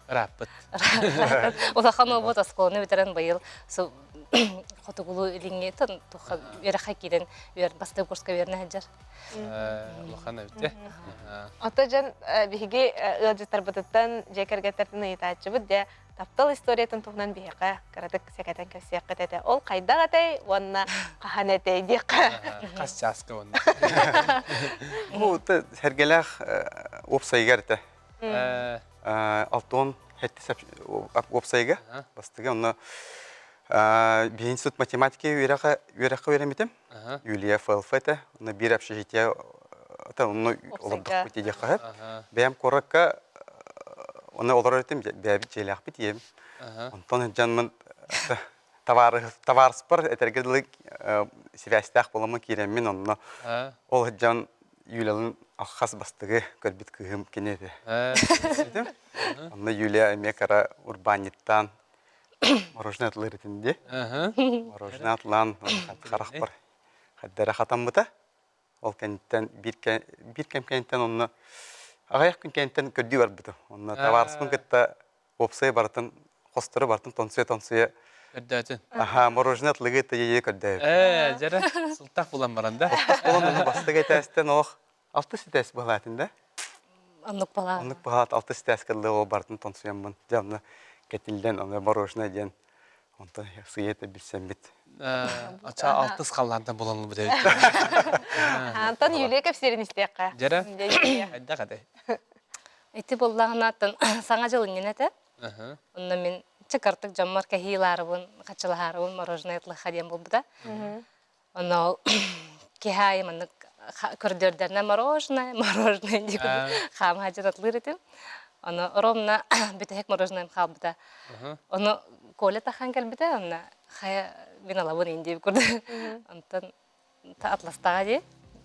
Ырааппыт. Улахан уолбут оскуоланы бүтэрэн быйыл хотугулуу илиҥҥи үөрэххэ киирэн бастакы курска үөрэнэ сылдьар. Улахан эбит Ото дьон биһиги ыалдьыттарбытыттан дьиэ кэргэттэртэн ыйытааччыбыт дьэ таптал историятын туһунан биһиэхэ кыратык сэкэтэн кэпсиэххит этэ. Ол хайдах этэй уонна хаһан этэй диэххэ. Хас чааска уонна. Бу сэргэлээх уопсайыгар этэ. Алтон хэттис уопсайга бастыгы онно биһи институт математики үөрэххэ үөрэххэ үөрэммитим. Юлия ФЛФ этэ. Онно биир общежитие онно олордохпут диэххэ сөп. Бэйэм куоракка онно олорор этим, бэйэбит дьиэлээхпит ийэм. Онтон дьонмун табаарыспар этэргэ дылы сибээстээх буоламмын киирэммин онно ол дьон Юлялын алхас бастыгы көрбүт кыыһым кини этэ. Онно Юлия эмиэ кара урбаанньыттаан мороженое атылыыр этин дии. Мороженое атылаан харахпар хайдара хатаммыта. Ол кэнниттэн биир биир кэм кэнниттэн онно аҕыйах күн кэнниттэн көрдүү барбытым. Онно табаарыспын кытта уопсай барытын хостору барытын тонсуйа-тонсуйа Көрдөөтүн. Аха, мороженое атлыгы тыйы көрдөөбүт. Ээ, дьэрэ, сылтах булан баран да. Сылтах булан ону бастакы этээстэн олох алтыс этээс быһалаатын да. Оннук балаат. Оннук быһалаат алтыс этээс кыллы ол барытын тонсуйаммын. Дьэ, онно кэтиллэн, онно мороженое диэн онтон сыйа билсэммит. Ача алтыс халлаантан булан ылбыт эбит. Антон Юлия кэпсиирин истиэххэ. Дьэрэ, хайдах этэй? Ити буоллаҕына саҥа дьыл иннинэ этэ. Онно мин чыкартык дьоммор кэһии ылаарыбын, хачылаһаарыбын мороженое ылыха диэн буолбута. Онно ол киһи аайы маннык көрдөрдөрүнэ мороженое, мороженое дии хаама сылдьан атлыыр этим. Ону ровно бүтэһик мороженоем хаалбыта. Ону Коля тахан кэлбитэ, онно хайа мин алабын индиэбит курдук. Онтон атластаҕа дии.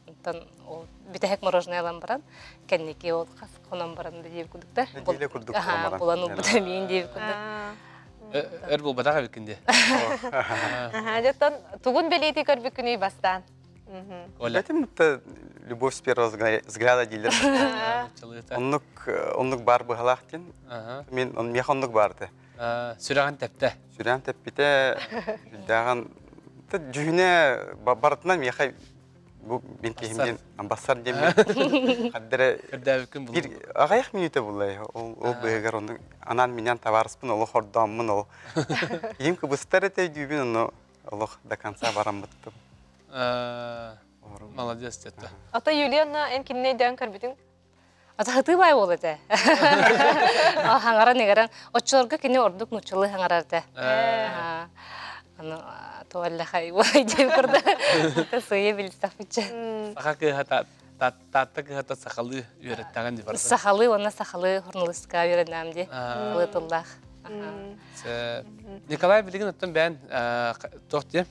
Онтон ол бүтэһик мороженое ылан баран, кэнники ол хас хонон баран да диэбит курдук да. Нэдиэлэ курдук буолан баран. Булан ылбыта миин диэбит курдук. Өр буолбатах эбиккин дии. Дьоттон тугун бэлиэтии көрбүккүнүй бастаан? Этим это любовь с первого взгляда дииллэр. Оннук оннук бар быһалаах диэн. Мен миэхэ оннук барды. Сүрэҕин тэптэ. Сүрэҕин тэппитэ, сүрдээҕин дьүһүнэ барытынан миэхэ. Бу мин киһим диэн амбассар диэн хардара Көрдөөбүккүн бир аҕыйах мүнүүтэ булла ол ол быыһыгар ону анаан минээн табаарыспын олох ордооммун ол киһим кыбыстар этэ өйдүүбүн ону олох до конца бараммыттым. Молодец деді. Ата Юлианна эн кинини өйдөөн көрбүтүҥ? Ата хытыы бай буол этэ. Хаҥаран иҥэрэн оччолорго кини ордук нууччалыы хаҥарар этэ. Аны туаллахай диэн курда сыйа билсэхпитчэ. Саха кыыһа Таатта кыһата сахалыы үөрэттэҕин дии барда. Сахалыы уонна сахалыы журналистка үөрэннэм дии. Сахалыы тыллаах. Николай билигин оттон бэйэн туох диэ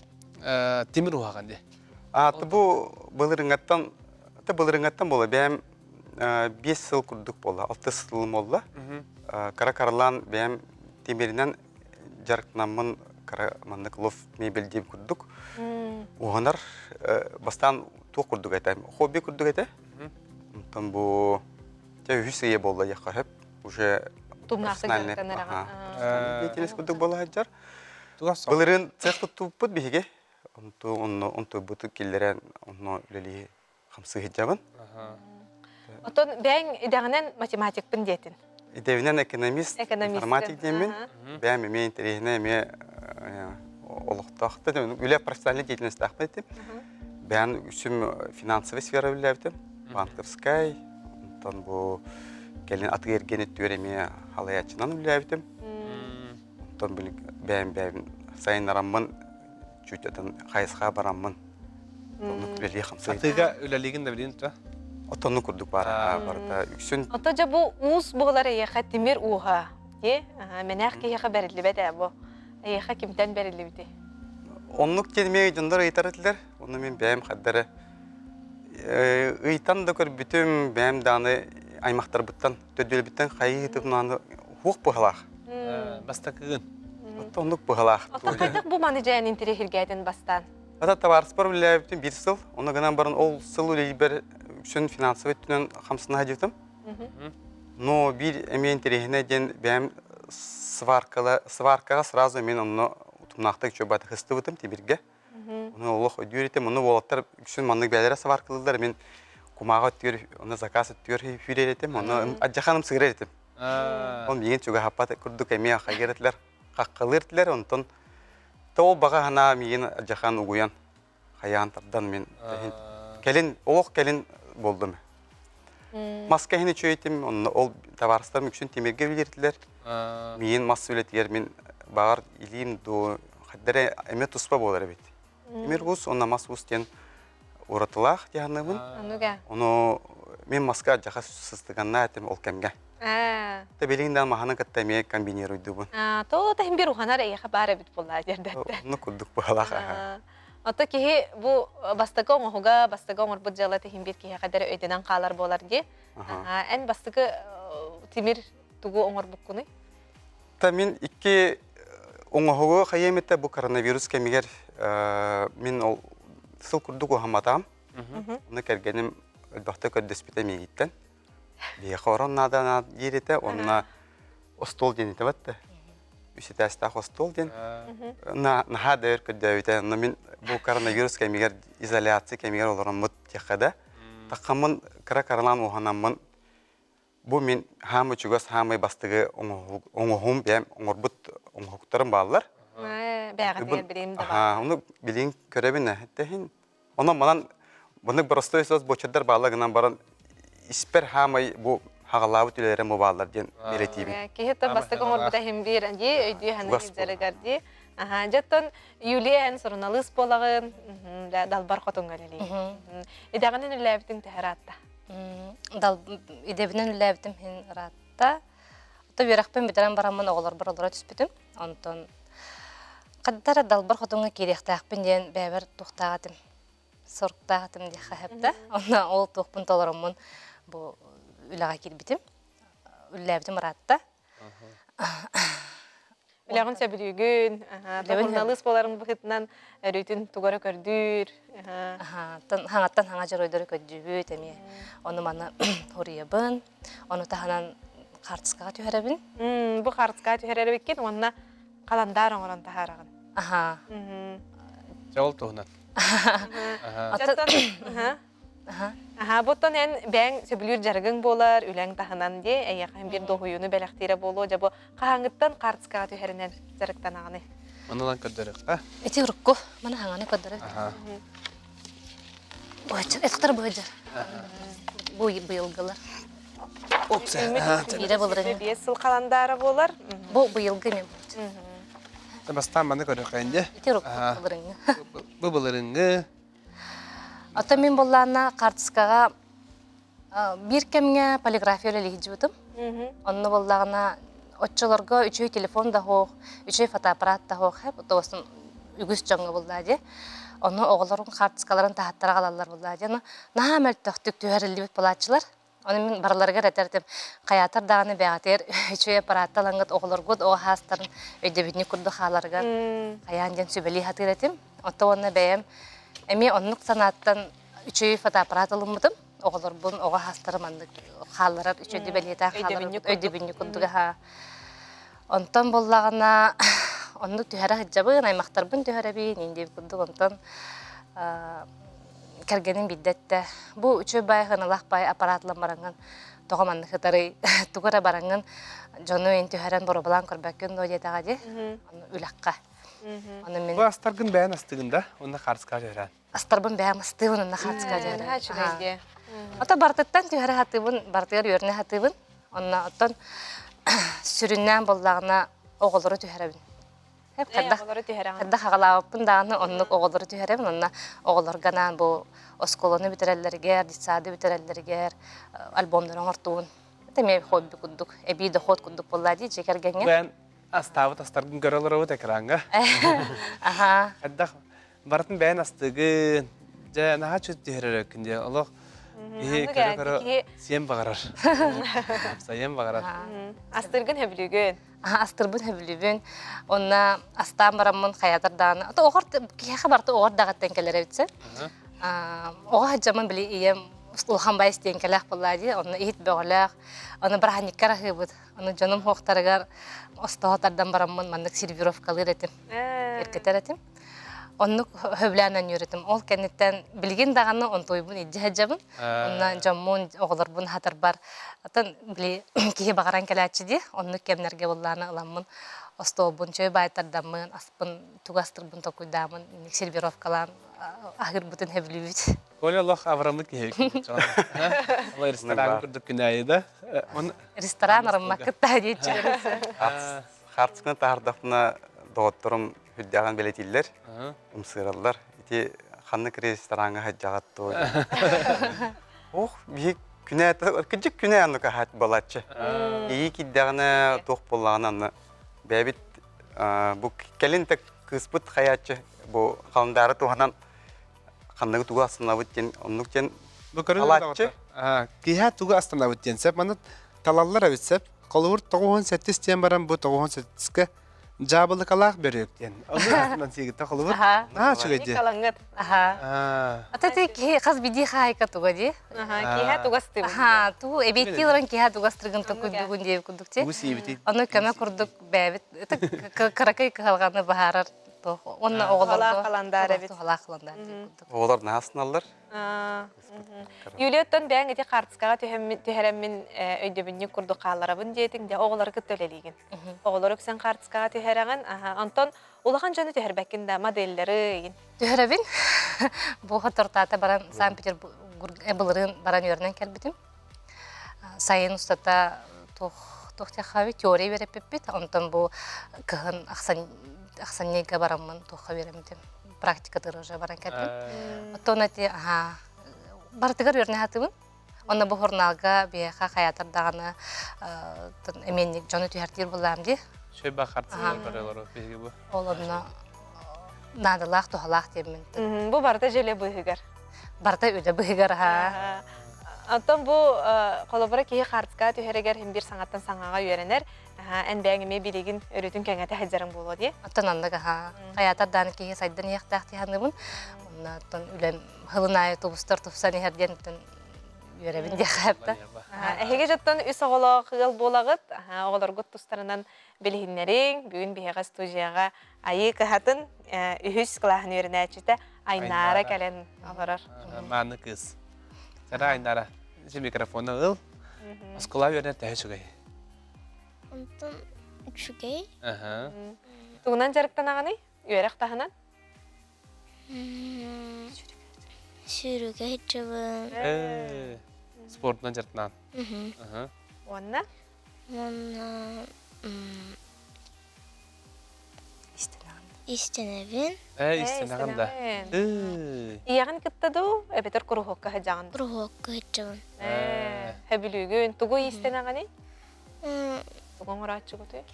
тимир уһаҕын дии. Ааты бу былырыҥҥаттан та былырыҥҥаттан буола бэйэм 5 сыл курдук буолла, 6 сылым буолла. Кара каралаан бэйэм тимиринэн дьарыктанаммын кара маннык лофт мебель диэн курдук уһанар бастаан туох курдук этэ хобби курдук этэ онтон бу дьэ үһүс ыйа буолла диэххэ сөп уже профессиональный деятельность курдук буола сылдьар былырыын цех туттубуппут биһиги онту онно онтуйбуту киллэрэн онно үлэлии хамсыы сылдьабын. Оттон бэйэҥ идэҕинэн математикпын диэтин. Идэбинэн экономист, информатик диэммин. Бэйэм эмиэ интэриэһинэй эмиэ олохтоох да үлэ профессиональной деятельностьтаахпын этим. Бэйэм үсүм финансовый сфера үлэлээбитим. Банковскай, онтон бу кэлин атыы эргиэн өттүгэр эмиэ халайааччынан үлэлээбитим. Онтон бэйэм бэйэм сайыннараммын чуть атын хайысха бараммын оннук үлэлии хамсыы. Атыыга үлэлиигин да билин то? Отонну курдук баар барыта үксүн. Ото дьэ бу уус буолар эйиэхэ тимир ууһа дии мэнээх киһиэхэ бэриллибэт ээ бу. Эйиэхэ кимтэн бэриллибитий? Оннук диэн эмиэ дьоннор ыйытар этилэр. Онно мин бэйэм хардары ыйтан да көрбүтүм, бэйэм дааны аймахтарбыттан, төрдүөлбүттэн хайыытым хуох быһалаах. Бастакыгын. Оттон оннук быһалаах. Оттон хайдах бу маны дьээн интириэһиргээтин бастаан? Ата табаарыспар үлэлээбитим биир сыл. Ону гынан баран ол сыл үлэлиирбэр үксүн финансовый өттүнэн хамсана сылдьыбытым. Но биир эмиэ интэриэһинэй диэн бэйэм сваркала, сваркаҕа сразу мен онно утумнаахтык чуобаты хыстыбытым тимиргэ. Ону олох өйдүүр этим. Ону уолаттар үксүн маннык бэйэлэрэ сваркалыыллар. Мин кумааҕы өттүгэр, онно заказ өттүгэр сүүрэр этим. Онно адьаханым сыгырар этим. Ол миигин чугаһаппат курдук эмиэ хайгыр этилэр, хаххалыыр этилэр. Онтон ол баҕа санаа миигин адьахан угуйан, хайаан тардан мин кэлин, олох кэлин буолдум. Маска иһин үчүгэй этим, онно ол табаарыстарым үксүн тимиргэ үлэлиир этилэр. Миигин мас үлэтигэр мин баҕар илиим дуу, хайда эрэ эмиэ туспа буолар эбит. Тимир уус уонна мас уус диэн уратылаах дии саныыбын. Ону мин маска алдьархай сыстыганнаа этим ол кэмҥэ. Та билигин да маһаны кытта эмиэ комбинируйдубун. То да бир уханар эйиэхэ баар эбит буоллаа диэрдэттэ. Онно курдук быһалаах. Ото киһи бу бастакы оҥоһуга, бастакы оҥорбут дьыала иһин биир киһиэхэ дэрэ өйдөнөн хаалар буолар дии. Эн бастакы тимир тугу оҥорбуккунуй? Та мин икки оҥоһугу хайыам этэ бу коронавирус кэмигэр мин ол сыл курдук уһамматаҕым. Ону кэргэним элбэхтэ көрдөспүтэ миигиттэн. Биһиэхэ орон наада диир этэ, онно остуол диэн этэ батта. Үс этээстээх остуол диэн. Наһаа да өр көрдөөбүтэ. Онно мин бу коронавирус кэмигэр изоляция кэмигэр олороммут диэххэ да. Таххаммын кыра каралаан уһанаммын Бу мин хаамай чугас хаамай бастыгы оҥоһуум бэйэм оҥорбут оҥоһуктарым бааллар. Бэйэҕитигэр билигин да баар. Ону билигин көрөбүн этэһин. Онон манан маннык боростуой сос буочардар баалла гынан баран испэр хаамай бу хаҕалаабыт үлэлэрим бу бааллар диэн бэлиэтиибин. Киһи то бастакы оҥорбута иһин биир дии өйдүү саныы сылдьарыгар дии. Аха, дьэ Юлия эн суруналыыс буолаҕын, далбар хотуҥҥа үлэлиигин. Идэҕинэн үлэлээбитиҥ төһө ыраатта? Идэбинэн үлэлээбитим иһин ыраатта. Ото үөрэхпин бүтэрэн бараммын оҕолорбор олоро түспүтүм. Онтон хаддара далбар хотуҥҥа киириэхтээхпин диэн бэйэбэр туохтаах этим, соруктаах этим диэххэ сөп да. Онно ол туохпун толороммун бу үлэҕэ киирбитим. Үлэлээбитим ыраатта. Үлэҕин сөбүлүүгүн, суруналыыс буоларыҥ быһыытынан өрүүтүн тугу эрэ көрдүүр. Хаҥаттан хаҥа дьоруойдары көрдүүбүт эмиэ. Ону маны хоруйабын. Ону таһынан хаартыскаҕа түһэрэбин. Бу хаартыскаҕа түһэрэр эбиккин уонна халандаар оҥорон таһаараҕын. Аха. Дьэ ол туһунан. Аха, буттан эн бэйэҥ сөбүлүүр дьарыгыҥ буолар, үлэҥ таһынан дии, эйиэхэ биир дуоһуйууну бэлэхтиирэ буолуо, дьэ бу хаһааҥҥыттан хаартыскаҕа түһэринэн дьарыктанаҕыный? Ону ылан көрдөрүөххэ. Ити урукку, маны хаҥаны көрдөрөр. Быһаччы, этиктэр быһыдьар. Бу быйылгылар. Биирэ былырыҥҥы. Биэс сыл халандаара буолар. Бу быйылгы мен Бастаан маны көрүөххэ инде. Ити урукку былырыҥҥы. Бу былырыҥҥы. Оттон мин буоллаана хаартыскаҕа биир кэмҥэ полиграфия үлэлиһдьибитим. Онно буоллаҕына оччолорго үчүгэй телефон да суох, үчүгэй фотоаппарат да суох, тоҕустун үгүс дьоҥҥо буоллаа дии. Ону оҕолорун хаартыскаларын таһаттара аҕалаллар буоллаа дии. Ону наһаа мөлтөхтүк түһэриллибит буолааччылар. Ону мин барыларыгар этэр этим, хайаатар даҕаны бэҕэтигэр үчүгэй аппараатта ылаҥҥыт оҕолоргут оҕо хаастарын өйдөбүнньүк курдук хааларыгар хайаан диэн сүбэлии сатыыр этим. Оттон уонна бэйэм эмиэ оннук санааттан үчүгэй фотоаппарат ылыммытым. Оҕолорбун оҕо хаастары маннык хаалларар үчүгэйдик бэлиэтээн хаалларар өйдөбүнньүк курдук аһаа. Онтон буоллаҕына оннук түһэрэ сылдьабын, аймахтарбын түһэрэбин, индиэбит курдук онтон кэргэним биирдэ эттэ, бу үчүгэй баай сыаналаах баай аппарат ылан бараҥҥын тоҕо маннык сытарый, тугу эрэ бараҥҥын дьону эн түһэрэн боруобалаан көрбөккүн дуо диэтэҕэ дии, ону үлэххэ. Ону мин Бу астаргын бэйэн астыгын да, уонна хаарыскаҕа түһэрэн. Астарбын бэйэм астыыбын уонна хаартыскаҕа түһэрэн. Наһаа үчүгэй дии. Ото барытыттан түһэрэ сатыыбын, барытыгар үөрэнэ сатыыбын. Онно оттон сүрүннээн буоллаҕына оҕолору түһэрэбин. Хайдах оҕолору түһэрэҕин? Хайдах аҕалаабыппын даҕаны оннук оҕолору түһэрэбин. Онно оҕолорго анаан бу оскуоланы бүтэрэллэригэр, детсады бүтэрэллэригэр альбомнары оҥортуун. Это эмиэ хобби курдук, эбии доход курдук буолла дии дьиэ кэргэҥҥэ. Бэйэн астаабыт астаргын көрө олоробут экраҥҥа. Аха. Хайдах барытын бэйэн астыгын. Дьэ наһаа чүт түһэрэр күн дии. Олох киһи көрө-көрө сиэн баҕарар. Сайын баҕарар. Астыргын хөбүлүүгүн. Астырбын хөбүлүүбүн. Онна астаан бараммын хайатар даҕаны. Ото оҕор киһиэхэ барыта оҕор даҕаттан кэлэр эбитсэ. Оҕо сылдьаммын били ийэм улахан бай истиэҥкэлээх буоллаа дии. Онно иһит бөҕөлөөх. Аны бырааһынньыкка аһыыбыт. Аны дьонум хуохтарыгар остоһо тардан бараммын маннык сервировкалыыр этим. Эргитэр этим. Оннук сөбүлээн үөрэтим. Ол кэнниттэн билигин даҕаны онтуйбун илдьэ сылдьабын. Онно дьоммун, оҕолорбун хатарбар атын били киһи баҕаран кэлээччи дии. Оннук кэмнэргэ буллааны ыламмын остуолбун чөй баайтардаммын, аспын тугу астырбын толкуйдааммын сервировкалаан аһыырбытын сөбүлүүбүт. Коля олох абыраммыт киһи Ол ресторан курдук күнээйи да. Ресторан арыммаккыт да диэччилэр. Хаартысканы таһаардахпына доҕотторум үрдээҕин бэлэтииллэр, ымсыыраллар. Ити ханнык рестораҥҥа сылдьаҕыт дуо? Ох, биһи күнэ кырдьык күнэ аннык аһаат балаччы. Ийи киирдэҕинэ туох буоллаҕына анны бэйэбит бу кэлин да кыыспыт хайааччы бу халандаары туһанан ханныгы тугу астынабыт диэн оннук диэн Бу көрүҥ алааччы. Киһи тугу астанабыт диэн сөп. Маны талаллар эбит сөп. Холобур 98 диэн баран бу 98-ке дьаабылыкалаах бөрүөк диэн. Ону астынан сиигитте холобур. Аа үчүгэй дии. Калаҥыт. Аха. Ата ти киһи хас бидии хаайка туга дии. Аха, киһи тугастыыбын. Аха, туу эбиэттии олорон киһи тугастыргын токуйдугун диэбит курдук ти. Тугу сиэбитий? Ону көмө курдук бэйэбит кыракый кыһалҕаны быһаарар Уонна оҕолорго халандаар эбит. Туһалаах халандаар диэн курдук. Оҕолор наһаа астыналлар. Юлияттан бэйэҥ ити хаартыскаҕа түһэрэммин өйдөбүнньүк курдук хаалларабын диэтиҥ дьэ оҕолору кытта үлэлиигин. Оҕолору үксэн хаартыскаҕа түһэрэҕин. Онтон улахан дьону түһэрбэккин да моделлары игин. Түһэрэбин. Бу хотортаата баран Санкт-Петербург былырыын баран үөрэнэн кэлбитим. Сайын устата туох туох диэххэ теория үөрэппиппит. Онтон бу кыһын ахсанньыйга бараммын туохха үөрэммитим. Практикатыгар уже баран кэллим. Оттон эти аха барытыгар үөрэнэ сатыыбын. Онно бу журналга биһиэхэ хайаатар даҕаны эмиэнник дьону түһэртиир буллаам дии. Шөйбэ хартыгар барылар биһиги бу. Ол онно наадалаах, туһалаах диэммин. Бу барыта дьэ үлэ быыһыгар. Барыта үлэ быыһыгар аһаа. Оттон бу холобура киһи хаартыскаҕа түһэригэр иһин биир саҥаттан саҥаҕа үөрэнэр. Эн бэйэҥ эмиэ билигин өрүтүн кэҥэтэ сылдьарыҥ буолуо дии. Оттон оннук аһаа. Хайаатар даҕаны киһи сайдан иһиэхтээх дии саныыбын. Онно оттон үлэм сылын аайы тубустар тупсан иһэр диэн үөрэбин диэххэ да. Эһиги дьоттон үс оҕолоох ыал буолаҕыт. Оҕолоргут тустарынан билиһиннэриҥ. Бүгүн биһиэхэ студияҕа Айыы кыһатын үһүс кылааһын үөрэнээччитэ. Айнаара кэлэн олорор. Мааны кыыс. Сара Айнаара, ити микрофону ыл. Оскуола үөрэнэр төһө үчүгэй? Онтон үчүгэй. Тугунан дьарыктанаҕыный? Үөрэх таһынан? Сүүрүүгэ сылдьабын. Спортунан дьарыктанаҕын? Уонна? Уонна Истэнэбин. Ээ, истэнэҕин да. Ийэҕин кытта дуу, эбэтэр куруһуокка сылдьаҕын? Куруһуокка сылдьабын. Ээ, сөбүлүүгүн. Тугу иистэнэҕиний? Тугу оҥорооччугутуй?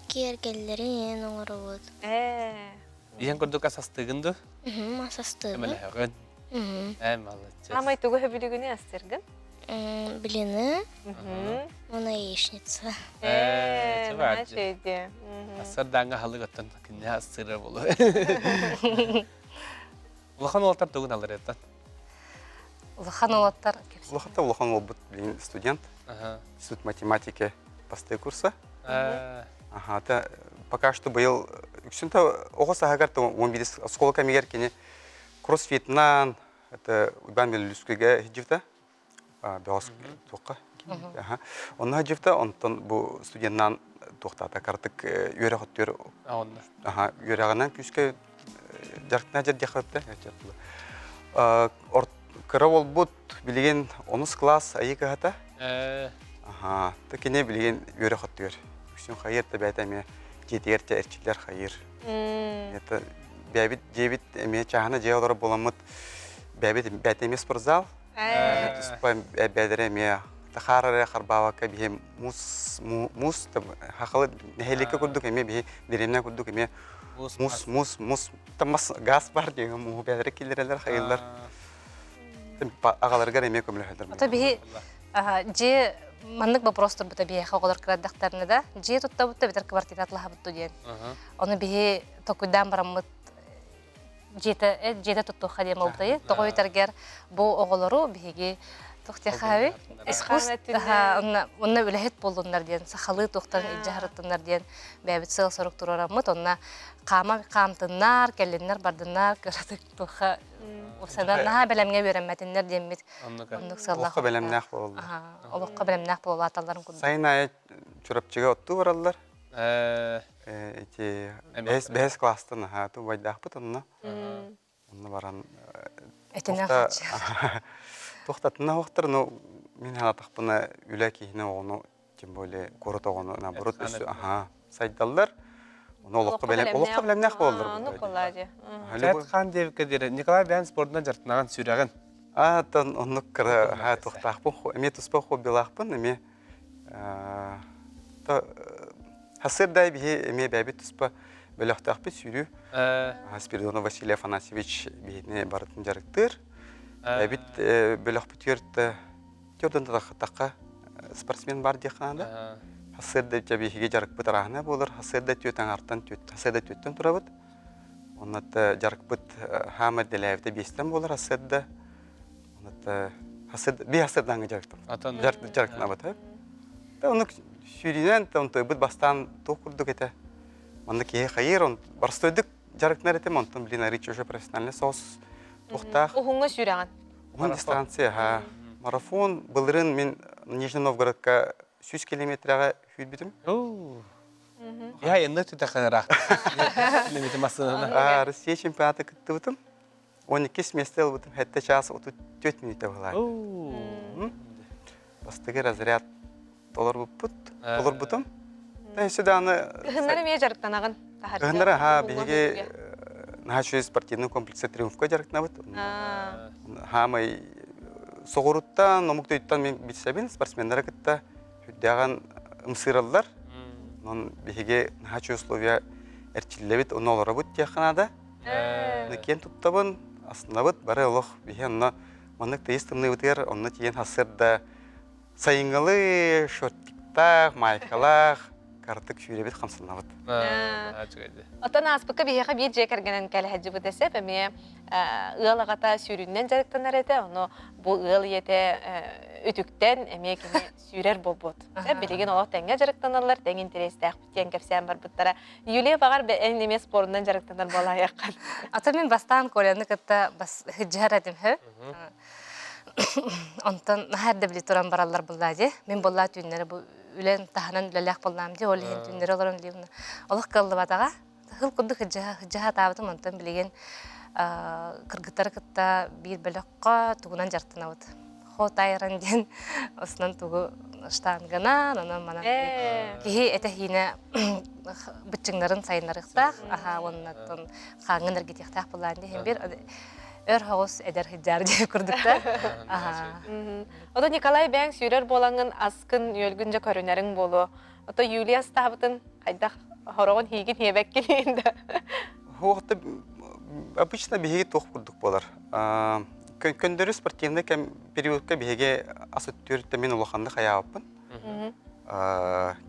Киэргэллэрин оҥоробут. Ээ. Ийэҥ курдук асастыыгын дуу? Асастыыбын. Көмөлөһөҕүн. Ээ, молодец. Аамай тугу сөбүлүүгүнүй астыыргын? Блины уонна яичница. Ээ, наһаа үчүгэй Ассырдааҥҥа аһылык оттон кинини ассыыра буолуо. Улахан уолаттар тугун алар Улахан уолаттар Улахатта улахан уолбут билигин студент. Институт математики бастыы курса. Аха, та пока что быйыл үксүн та оҕо саһыгар та 11 оскуола кэмигэр кини кроссфитынан это Уйбаан Беллүскүгэ сылдьыбыта. Бөҕөс туохха? Онно сылдьыбыта, онтон бу студеннаан туохтаата картык үөрэх өттүгэр үөрэҕинэн күүскэ дьарыктана дьэрдиэххэ Кыра уолбут билигин онус класс айыы кыһата. Аха, кини билигин үөрэх өттүгэр. Үксүн хайыр да бэйэтэ эмиэ дьиэтигэр те эрчиллэр хайыр. Это бэйэбит дьиэбит эмиэ чааһына дьиэ олорор буоламмыт бэйэбит бэйэтэ эмиэ спортзал. Туспа бэйэлэрэ эмиэ хаар эрэ харбаабакка биһи муус муус хахалы нэһилиэккэ курдук эмиэ биһи дэриэбинэ курдук эмиэ муус муус муус мас газ бар диэн мууһу бэйэлэрэ киллэрэллэр хайыллар аҕаларыгар эмиэ көмөлөһөллөр. Ото биһи дьиэ маннык вопрос турбута биһиэхэ оҕолор кырадахтарына да дьиэ туттабыт да битэр квартира атлаһабыт диэн. Ону биһи токуйдаан бараммыт дьиэтэ дьиэтэ туттуохха диэн буолбутайы. Тоҕо үтэргэр бу оҕолору биһиги туох искусство онно үлэһит буоллуннар диэн сахалыы туохтарын илдьэ сырыттыннар диэн бэйэбит сыал-сорук туруораммыт онно хаама хаамтыннар кэллиннэр бардыннар кыратык туохха Санан наһаа бэлэмҥэ үөрэммэтиннэр диэммит оннук сыаллаах Олоххо бэлэмнээх буолаллар. Олоххо бэлэмнээх буолааталларын курдук. Сайын аайы Чурапчыга оттуу бараллар. Эти бэһис класстан аһаа тубайдаахпыт онно. Онно баран туохтатына оһохтор, но мин хаатахпына үлэ киһини оҕону тем более куорат оҕону наоборот өссө аха сайдаллар. Ону олоххо бэлэм олоххо бэлэмнээх буолаллар. Ону коллади. Хаан диэбиккэ диэри Николай бэйэн спордунан дьарыктанаҕын сүрэҕин. Аа, тон оннук кыра аха туохтаахпын эмиэ туспа хоббилаахпын эмиэ Хасырдай биһи эмиэ бэйэбит туспа бөлөхтөөхпүт сүүрүү. Спиридонов Василий Афанасьевич биһини барытын дьарыктыыр. Бэйэбит бөлөхпүтүгэр төрдөн тахха спортсмен бар диэххэ наада. Хасырда биһиги дьарыкпыт арааһына буолар. Хасырда түөт аҥартан хасырда түөттэн турабыт. Онно дьарыкпыт хаама дэлээбитэ биэстэн буолар хасырда. Би хасырдаҥҥа дьарыктанабыт. Дьарыктанабыт. Оннук сүүрүүнэн онтойбут бастаан туох курдук этэ. Манна киһи хайыыр, он простойдук дьарыктанар этим, онтон блин арыыччы уже профессиональный соус туохтаах. Уһуҥҥа сүүрэҕин. Уһун дистанция, ха. Марафон былырын мин Нижний Новгородка 100 километрга сүүрбүтүм. Я инна түтэххэ ыраах. Россия чемпионаты кыттыбытым. 12 место ылбытым, 7 час 34 минутта была. Бастакы разряд толорбуппут, толорбутум. Өссө даҕаны Кыһыннары эмиэ дьарыктанаҕын. Кыһыннары аха биһиги наһаа үчүгэй спортивный комплекса Триумфка дьарыктанабыт. Хаамай соҕуруттан, омук дойдуттан мин билсэбин, спортсменнары кытта үрдээҕин ымсыыраллар. Онон биһиги наһаа үчүгэй условия эрчиллэбит, онно олоробут диэххэ наада. Киэн туттабын, астынабыт, бары олох биһи онно маннык тыйыс тымныыбытыгар онно тиийэн сарсыарда сайыҥҥылыы шортиктаах, майкалаах, Картык сүүрэбит хамсанабыт. Оттон ааспыкка биһиэхэ биир дьиэ кэргэнэн кэлэһэдьибит эсэп эмиэ ыал аҕата сүүрүннэн дьарыктанар этэ, ону бу ыал ийэтэ үтүктэн эмиэ кини сүүрэр буолбут. Билигин олох тэҥҥэ дьарыктаналлар, тэҥ интэриэстээхпит диэн кэпсээн барбыттара. Юлия баҕар эн эмиэ спорунан дьарыктанар буолаайаххын. Ата мин бастаан Коляны кытта бас сыдьыһар этим хө. Онтон наһаа эрдэ били туран бараллар буллаа дии. Мин буллаа түүннэри бу үлэн таһынан үлэлээх буоллаам дии. Ол иһин түүннэри олорон билим олох кыаллыбатаҕа. Хыл курдук хыдьаһа хыдьаһа атаабытым онтон билигин кыргыттары кытта биир бөлөххө тугунан дьарыктанабыт. Хот айран диэн основном тугу штанганан, онон манан киһи этэ-хиинэ быччыҥнарын сайыннарыахтаах, аха уонна хааҥҥын эргитиэхтээх буоллаан диэн бир өр соҕус эдэр сылдьаар диэн курдук да. Ото Николай бэйэҥ сүүрэр буолаҥҥын аскын үөлгүн дьэ көрүнэриҥ буолуо. Ото Юлия астаабытын хайдах хороҕун хиигин хиэбэккин да. Хуохта обычно биһиги туох курдук буолар. Көндөри спортивный кэм периодка биһиги ас өттүөр мин улаханнык хайаабыппын.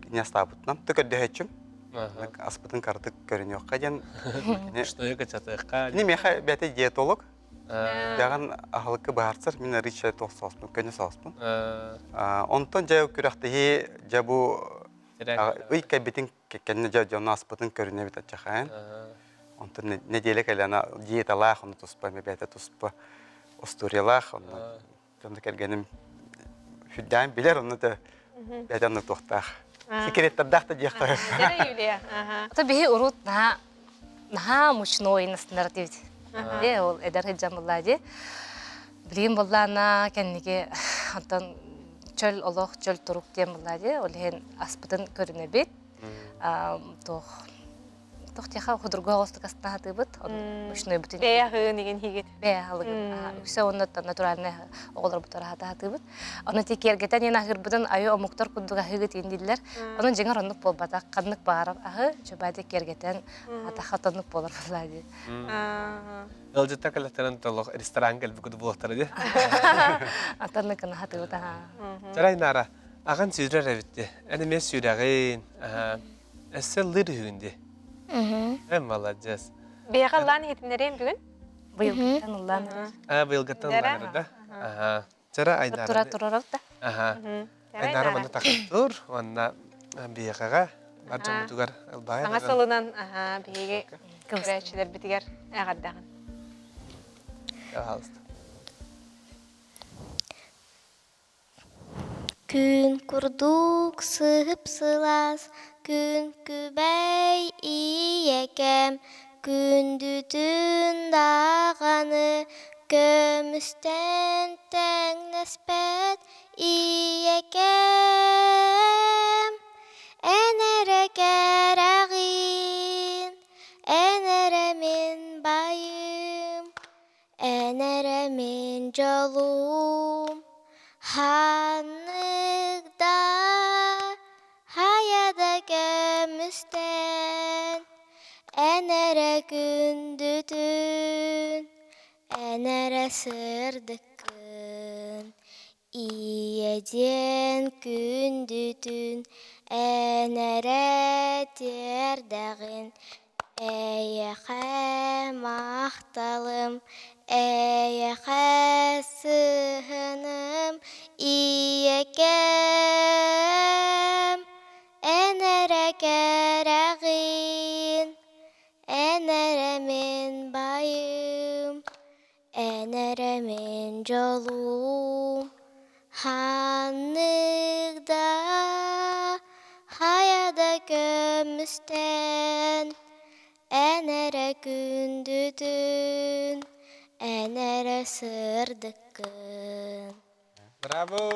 Кини астаабытынан төкөрдөһөччүм. Аспытын картык көрүнүөххэ диэн. Что качатыахха. Кини миэхэ бэйэтэ диетолог. Даҕан аһылыкка быһаарсар мин арыыча туох соҕуспун, көнө соҕуспун. Онтон дьэ күрэхтэһии дьэ бу ый кэлбитин кэннэ дьэ дьону аспытын көрүнэбит аччахаан. Онтон нэдиэлэ кэлэн диеталаах, ону туспа, бэйэтэ туспа остуоруйалаах, онно дьону кэргэним сүрдээн билэр, онно да бэйэтэ онно туохтаах. Секреттардаах да диэххэ. Юлия. То биһи урут наһаа наһаа мучной настынар диэбит. Э ол эдэр сылдьан буллаа дии. Билигин буллаана кэнники онтон чөл олох, чөл турук диэн буллаа дии. Ол иһин аспытын көрүнэбит. Туох туох тиэхэ худурга оҕустук астаатыбыт мучнойбутун бэйэ аһыын игин хигит бэйэ аһылыгын үксэ онно натуральный оҕолорбутар аһатаатыбыт ону ти киэргэтэн иэн аһыырбытын айы омуктар курдук аһыыгыт иин дииллэр онон дьиҥэр оннук буолбатах ханнык баҕарар аһы чөбаати киэргэтэн атаха тоннук буолар буоллаа дии Ыалдьыттар кэлэхтэрин толох ресторан кэлбит курдук буолуохтара дии. Атаннык гына хатыбыт аһаа. Чарай Наара, аҕан сүүрэр эбит дии. Эн эмиэ сүүрэҕин. Өссө ыллыыр үһүгүн дии. Эн маладьыас. Биһиэхэ ыллаан иһитиннэриэм бүгүн? Быйылгыттан ыллаан. Аа, быйылгыттан ыллаан да. Аха. Чара Айдаара. Тура тураров да. Аха. Айдаара манна тахтур уонна биһиэхэҕэ бар дьоммутугар ылбаай. Саҥа сылынан аха биһиги көрөөччүлэрбитигэр эҕэрдэҕин. Пожалуйста. Күн курдук сыһып-сылаас, күн күбэй ийэкэм, күндүтүн даҕаны көмүстэн тэҥнэспэт ийэкэм. Эн эрэ кэрэҕин, эн эрэ мин байым, Эн эрэ мин дьолум, ханнык да хайа да көмүстэн, эн эрэ күндүтүн, эн эрэ сырдыккын, Ийэ диэн күндүтүн эн эрэ тиэрдэҕин, Эйиэхэ махталым, эйиэхэ сыһыаным, ийэкэм, эн эрэ кэрэҕин, эн эрэ мин байым. Эн эрэ мин дьолум, ханнык да хайа да көмүстэн, эн эрэ күндүтүн, эн эрэ сырдыккын. Браво!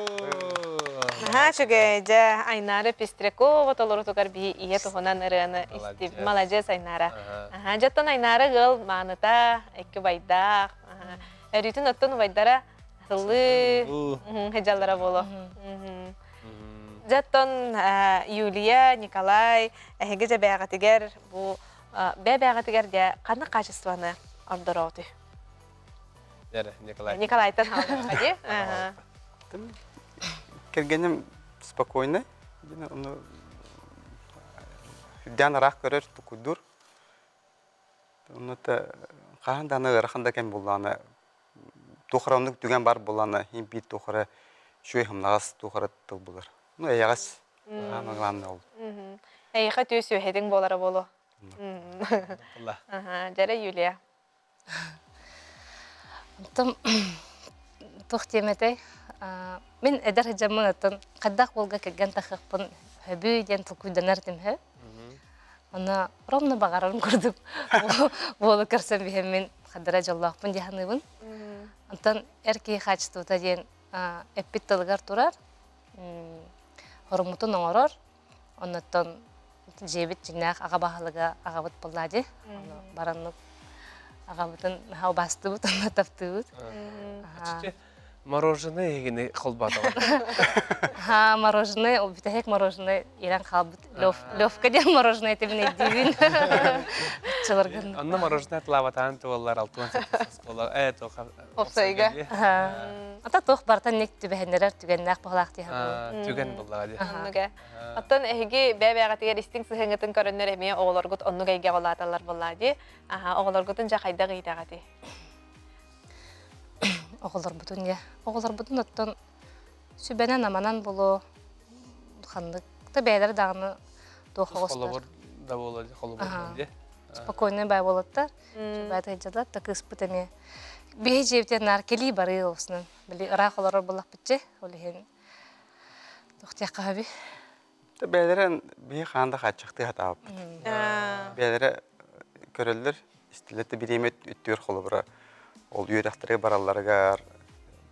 Наһаа үчүгэй дьэ Айнаара Пестрякова толорутугар биһи ийэ туһунан ырыаны истибит. Маладьыас Айнаара. Аха, дьэ оттон Айнаара ыал мааныта, икки убайдаах. Өрүүтүн оттон убайдара сыллыы сылдьаллара буолуо. Дьэ оттон Юлия, Николай, эһиги дьэ бэйэҕитигэр бу бэйэ-бэйэҕитигэр дьэ ханнык хаачыстыбаны ордороотуй? Николай. Николайтан дии. Кэргэним спокойный. Ону. Үрдээн ыраах көрөр, тукуйдуур. Онно хаһан даҕаны ыарахан да кэм буоллаҕына, туох эрэ оннук түгэн баар буоллаҕына, иһин биир туох эрэ үчүгэй сымнаҕас туох эрэ тыл булар. Ну, эйэҕэс. Самое главное ол. Эйиэхэ түө сүөһэтиҥ буолара буолуо. Дьэрэ Юлия. Онтон туох диэм этэй? Мин эдэр сылдьаммын оттон хайдах уолга кэргэн тахыахпын сөбүй диэн толкуйданар этим үһү. Онно ровно баҕарарым курдук уолу көрсөн биһэммин хадара дьоллоохпун дии саныыбын. Онтон эр киһи хаачыстыбата диэн эппит тылыгар турар, хоруммутун оҥорор, Оннуттан дьиэбит дьиҥнээх аҕа баһылыга аҕабыт буолла дии. Ону бараннык аҕабытын наһаа убаастыыбыт, онно таптыыбыт. Мороженое эһигини холбоотоҕо. Ха, мороженое, ол бүтэһик мороженое ирэн хаалбыт. Левка диэн мороженое этибин өйдүүбүн. Чылыргын. Онно мороженое атлаабатаан туоллар 68 оскуола. Э, тоха Опсайга. Ата туох барытан ник түбэһиннэрэр түгэннээх баһылаах дии саныыбын. Түгэн буллаҕа дии. Оннуга. Оттон эһиги бэйэ-бэйэҕитигэр истиҥ сыһыаҥҥытын көрөннөр эмиэ оҕолоргут оннук эйгэҕэ улааталлар буоллаа дии. Аха, оҕолоргутун дьэ хайдах иитэҕитий? Оҕолорбутун дьэ. Оҕолорбутун оттон сүбэнэн-аманан булуо ханнык да бэйэлэрэ даҕаны туох оҕустар. Холобур да буолуо холобур дии. Спокойный бай буолаттар. Баата сылдьаллар да кыыспыт эмиэ биһи дьиэбитигэр наар кэлии барыы олусунан били ыраах олорор буоллахпытчы ол иһин туох диэххэ сөбүй Бэйэлэрэ биһи хаан да хааччахтыы сатаабыппыт. Бэйэлэрэ көрөллөр, истэллэр да бириэмэ үттүөр холобура ол үөрэхтэргэ баралларыгар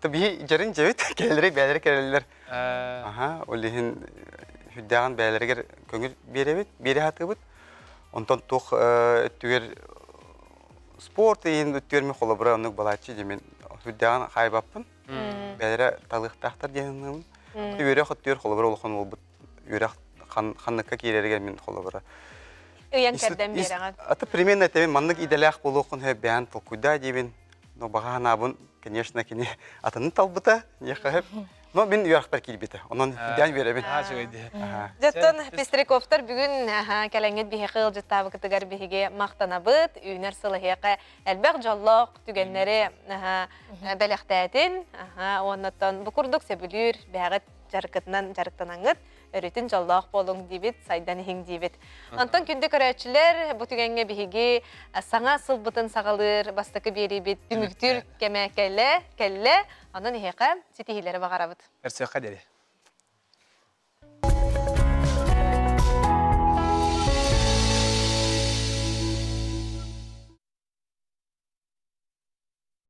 та биһи дьэрин дьэбит кэлэлэри бэйэлэрэ кэлэллэр. Аха, ол иһин сүрдээҕин бэйэлэригэр көҥүл биэрэбит, биэрэ сатыыбыт. Онтон туох өттүгэр спорт иһин өттүгэр мин холобура оннук балааччы дии мин сүрдээҕин хаайбаппын. Бэйэлэрэ талыахтаахтар диэн саныыбын. Үөрэх өттүгэр холобура улахан уолбут үөрэх ханныкка киирэригэр мин холобура Ыйан кэрдэн биэрэҕин. Ата примерно этэмин маннык идэлээх буолуоххун сөп бэйэн толкуйдаа диибин. Но баҕа санаабын, конечно, кини атынын талбыта, диэххэ сөп. Но мин үөрэхпэр киирбитэ. Онон үрдээн үөрэбин. Дьоттон Пестряковтар бүгүн кэлэҥҥит биһиэхэ ыалдьыттаабыкытыгар биһиги махтанабыт. Үүнэр сыл эһиэхэ элбэх дьоллоох түгэннэри бэлэхтээтин. Уоннаттан бу курдук сөбүлүүр бэйэҕит дьарыккытынан дьарыктанаҥҥыт өрүтүн дьоллоох буолуҥ диибит, сайдан иһиҥ диибит. Онтон күндү көрөөччүлэр, бу түгэҥҥэ биһиги саҥа сылбытын саҕалыыр бастакы биэриибит түмүктүүр кэмэ кэллэ, кэллэ. Онон эһиэхэ ситиһиилэри баҕарабыт. Көрсүөххэ диэри.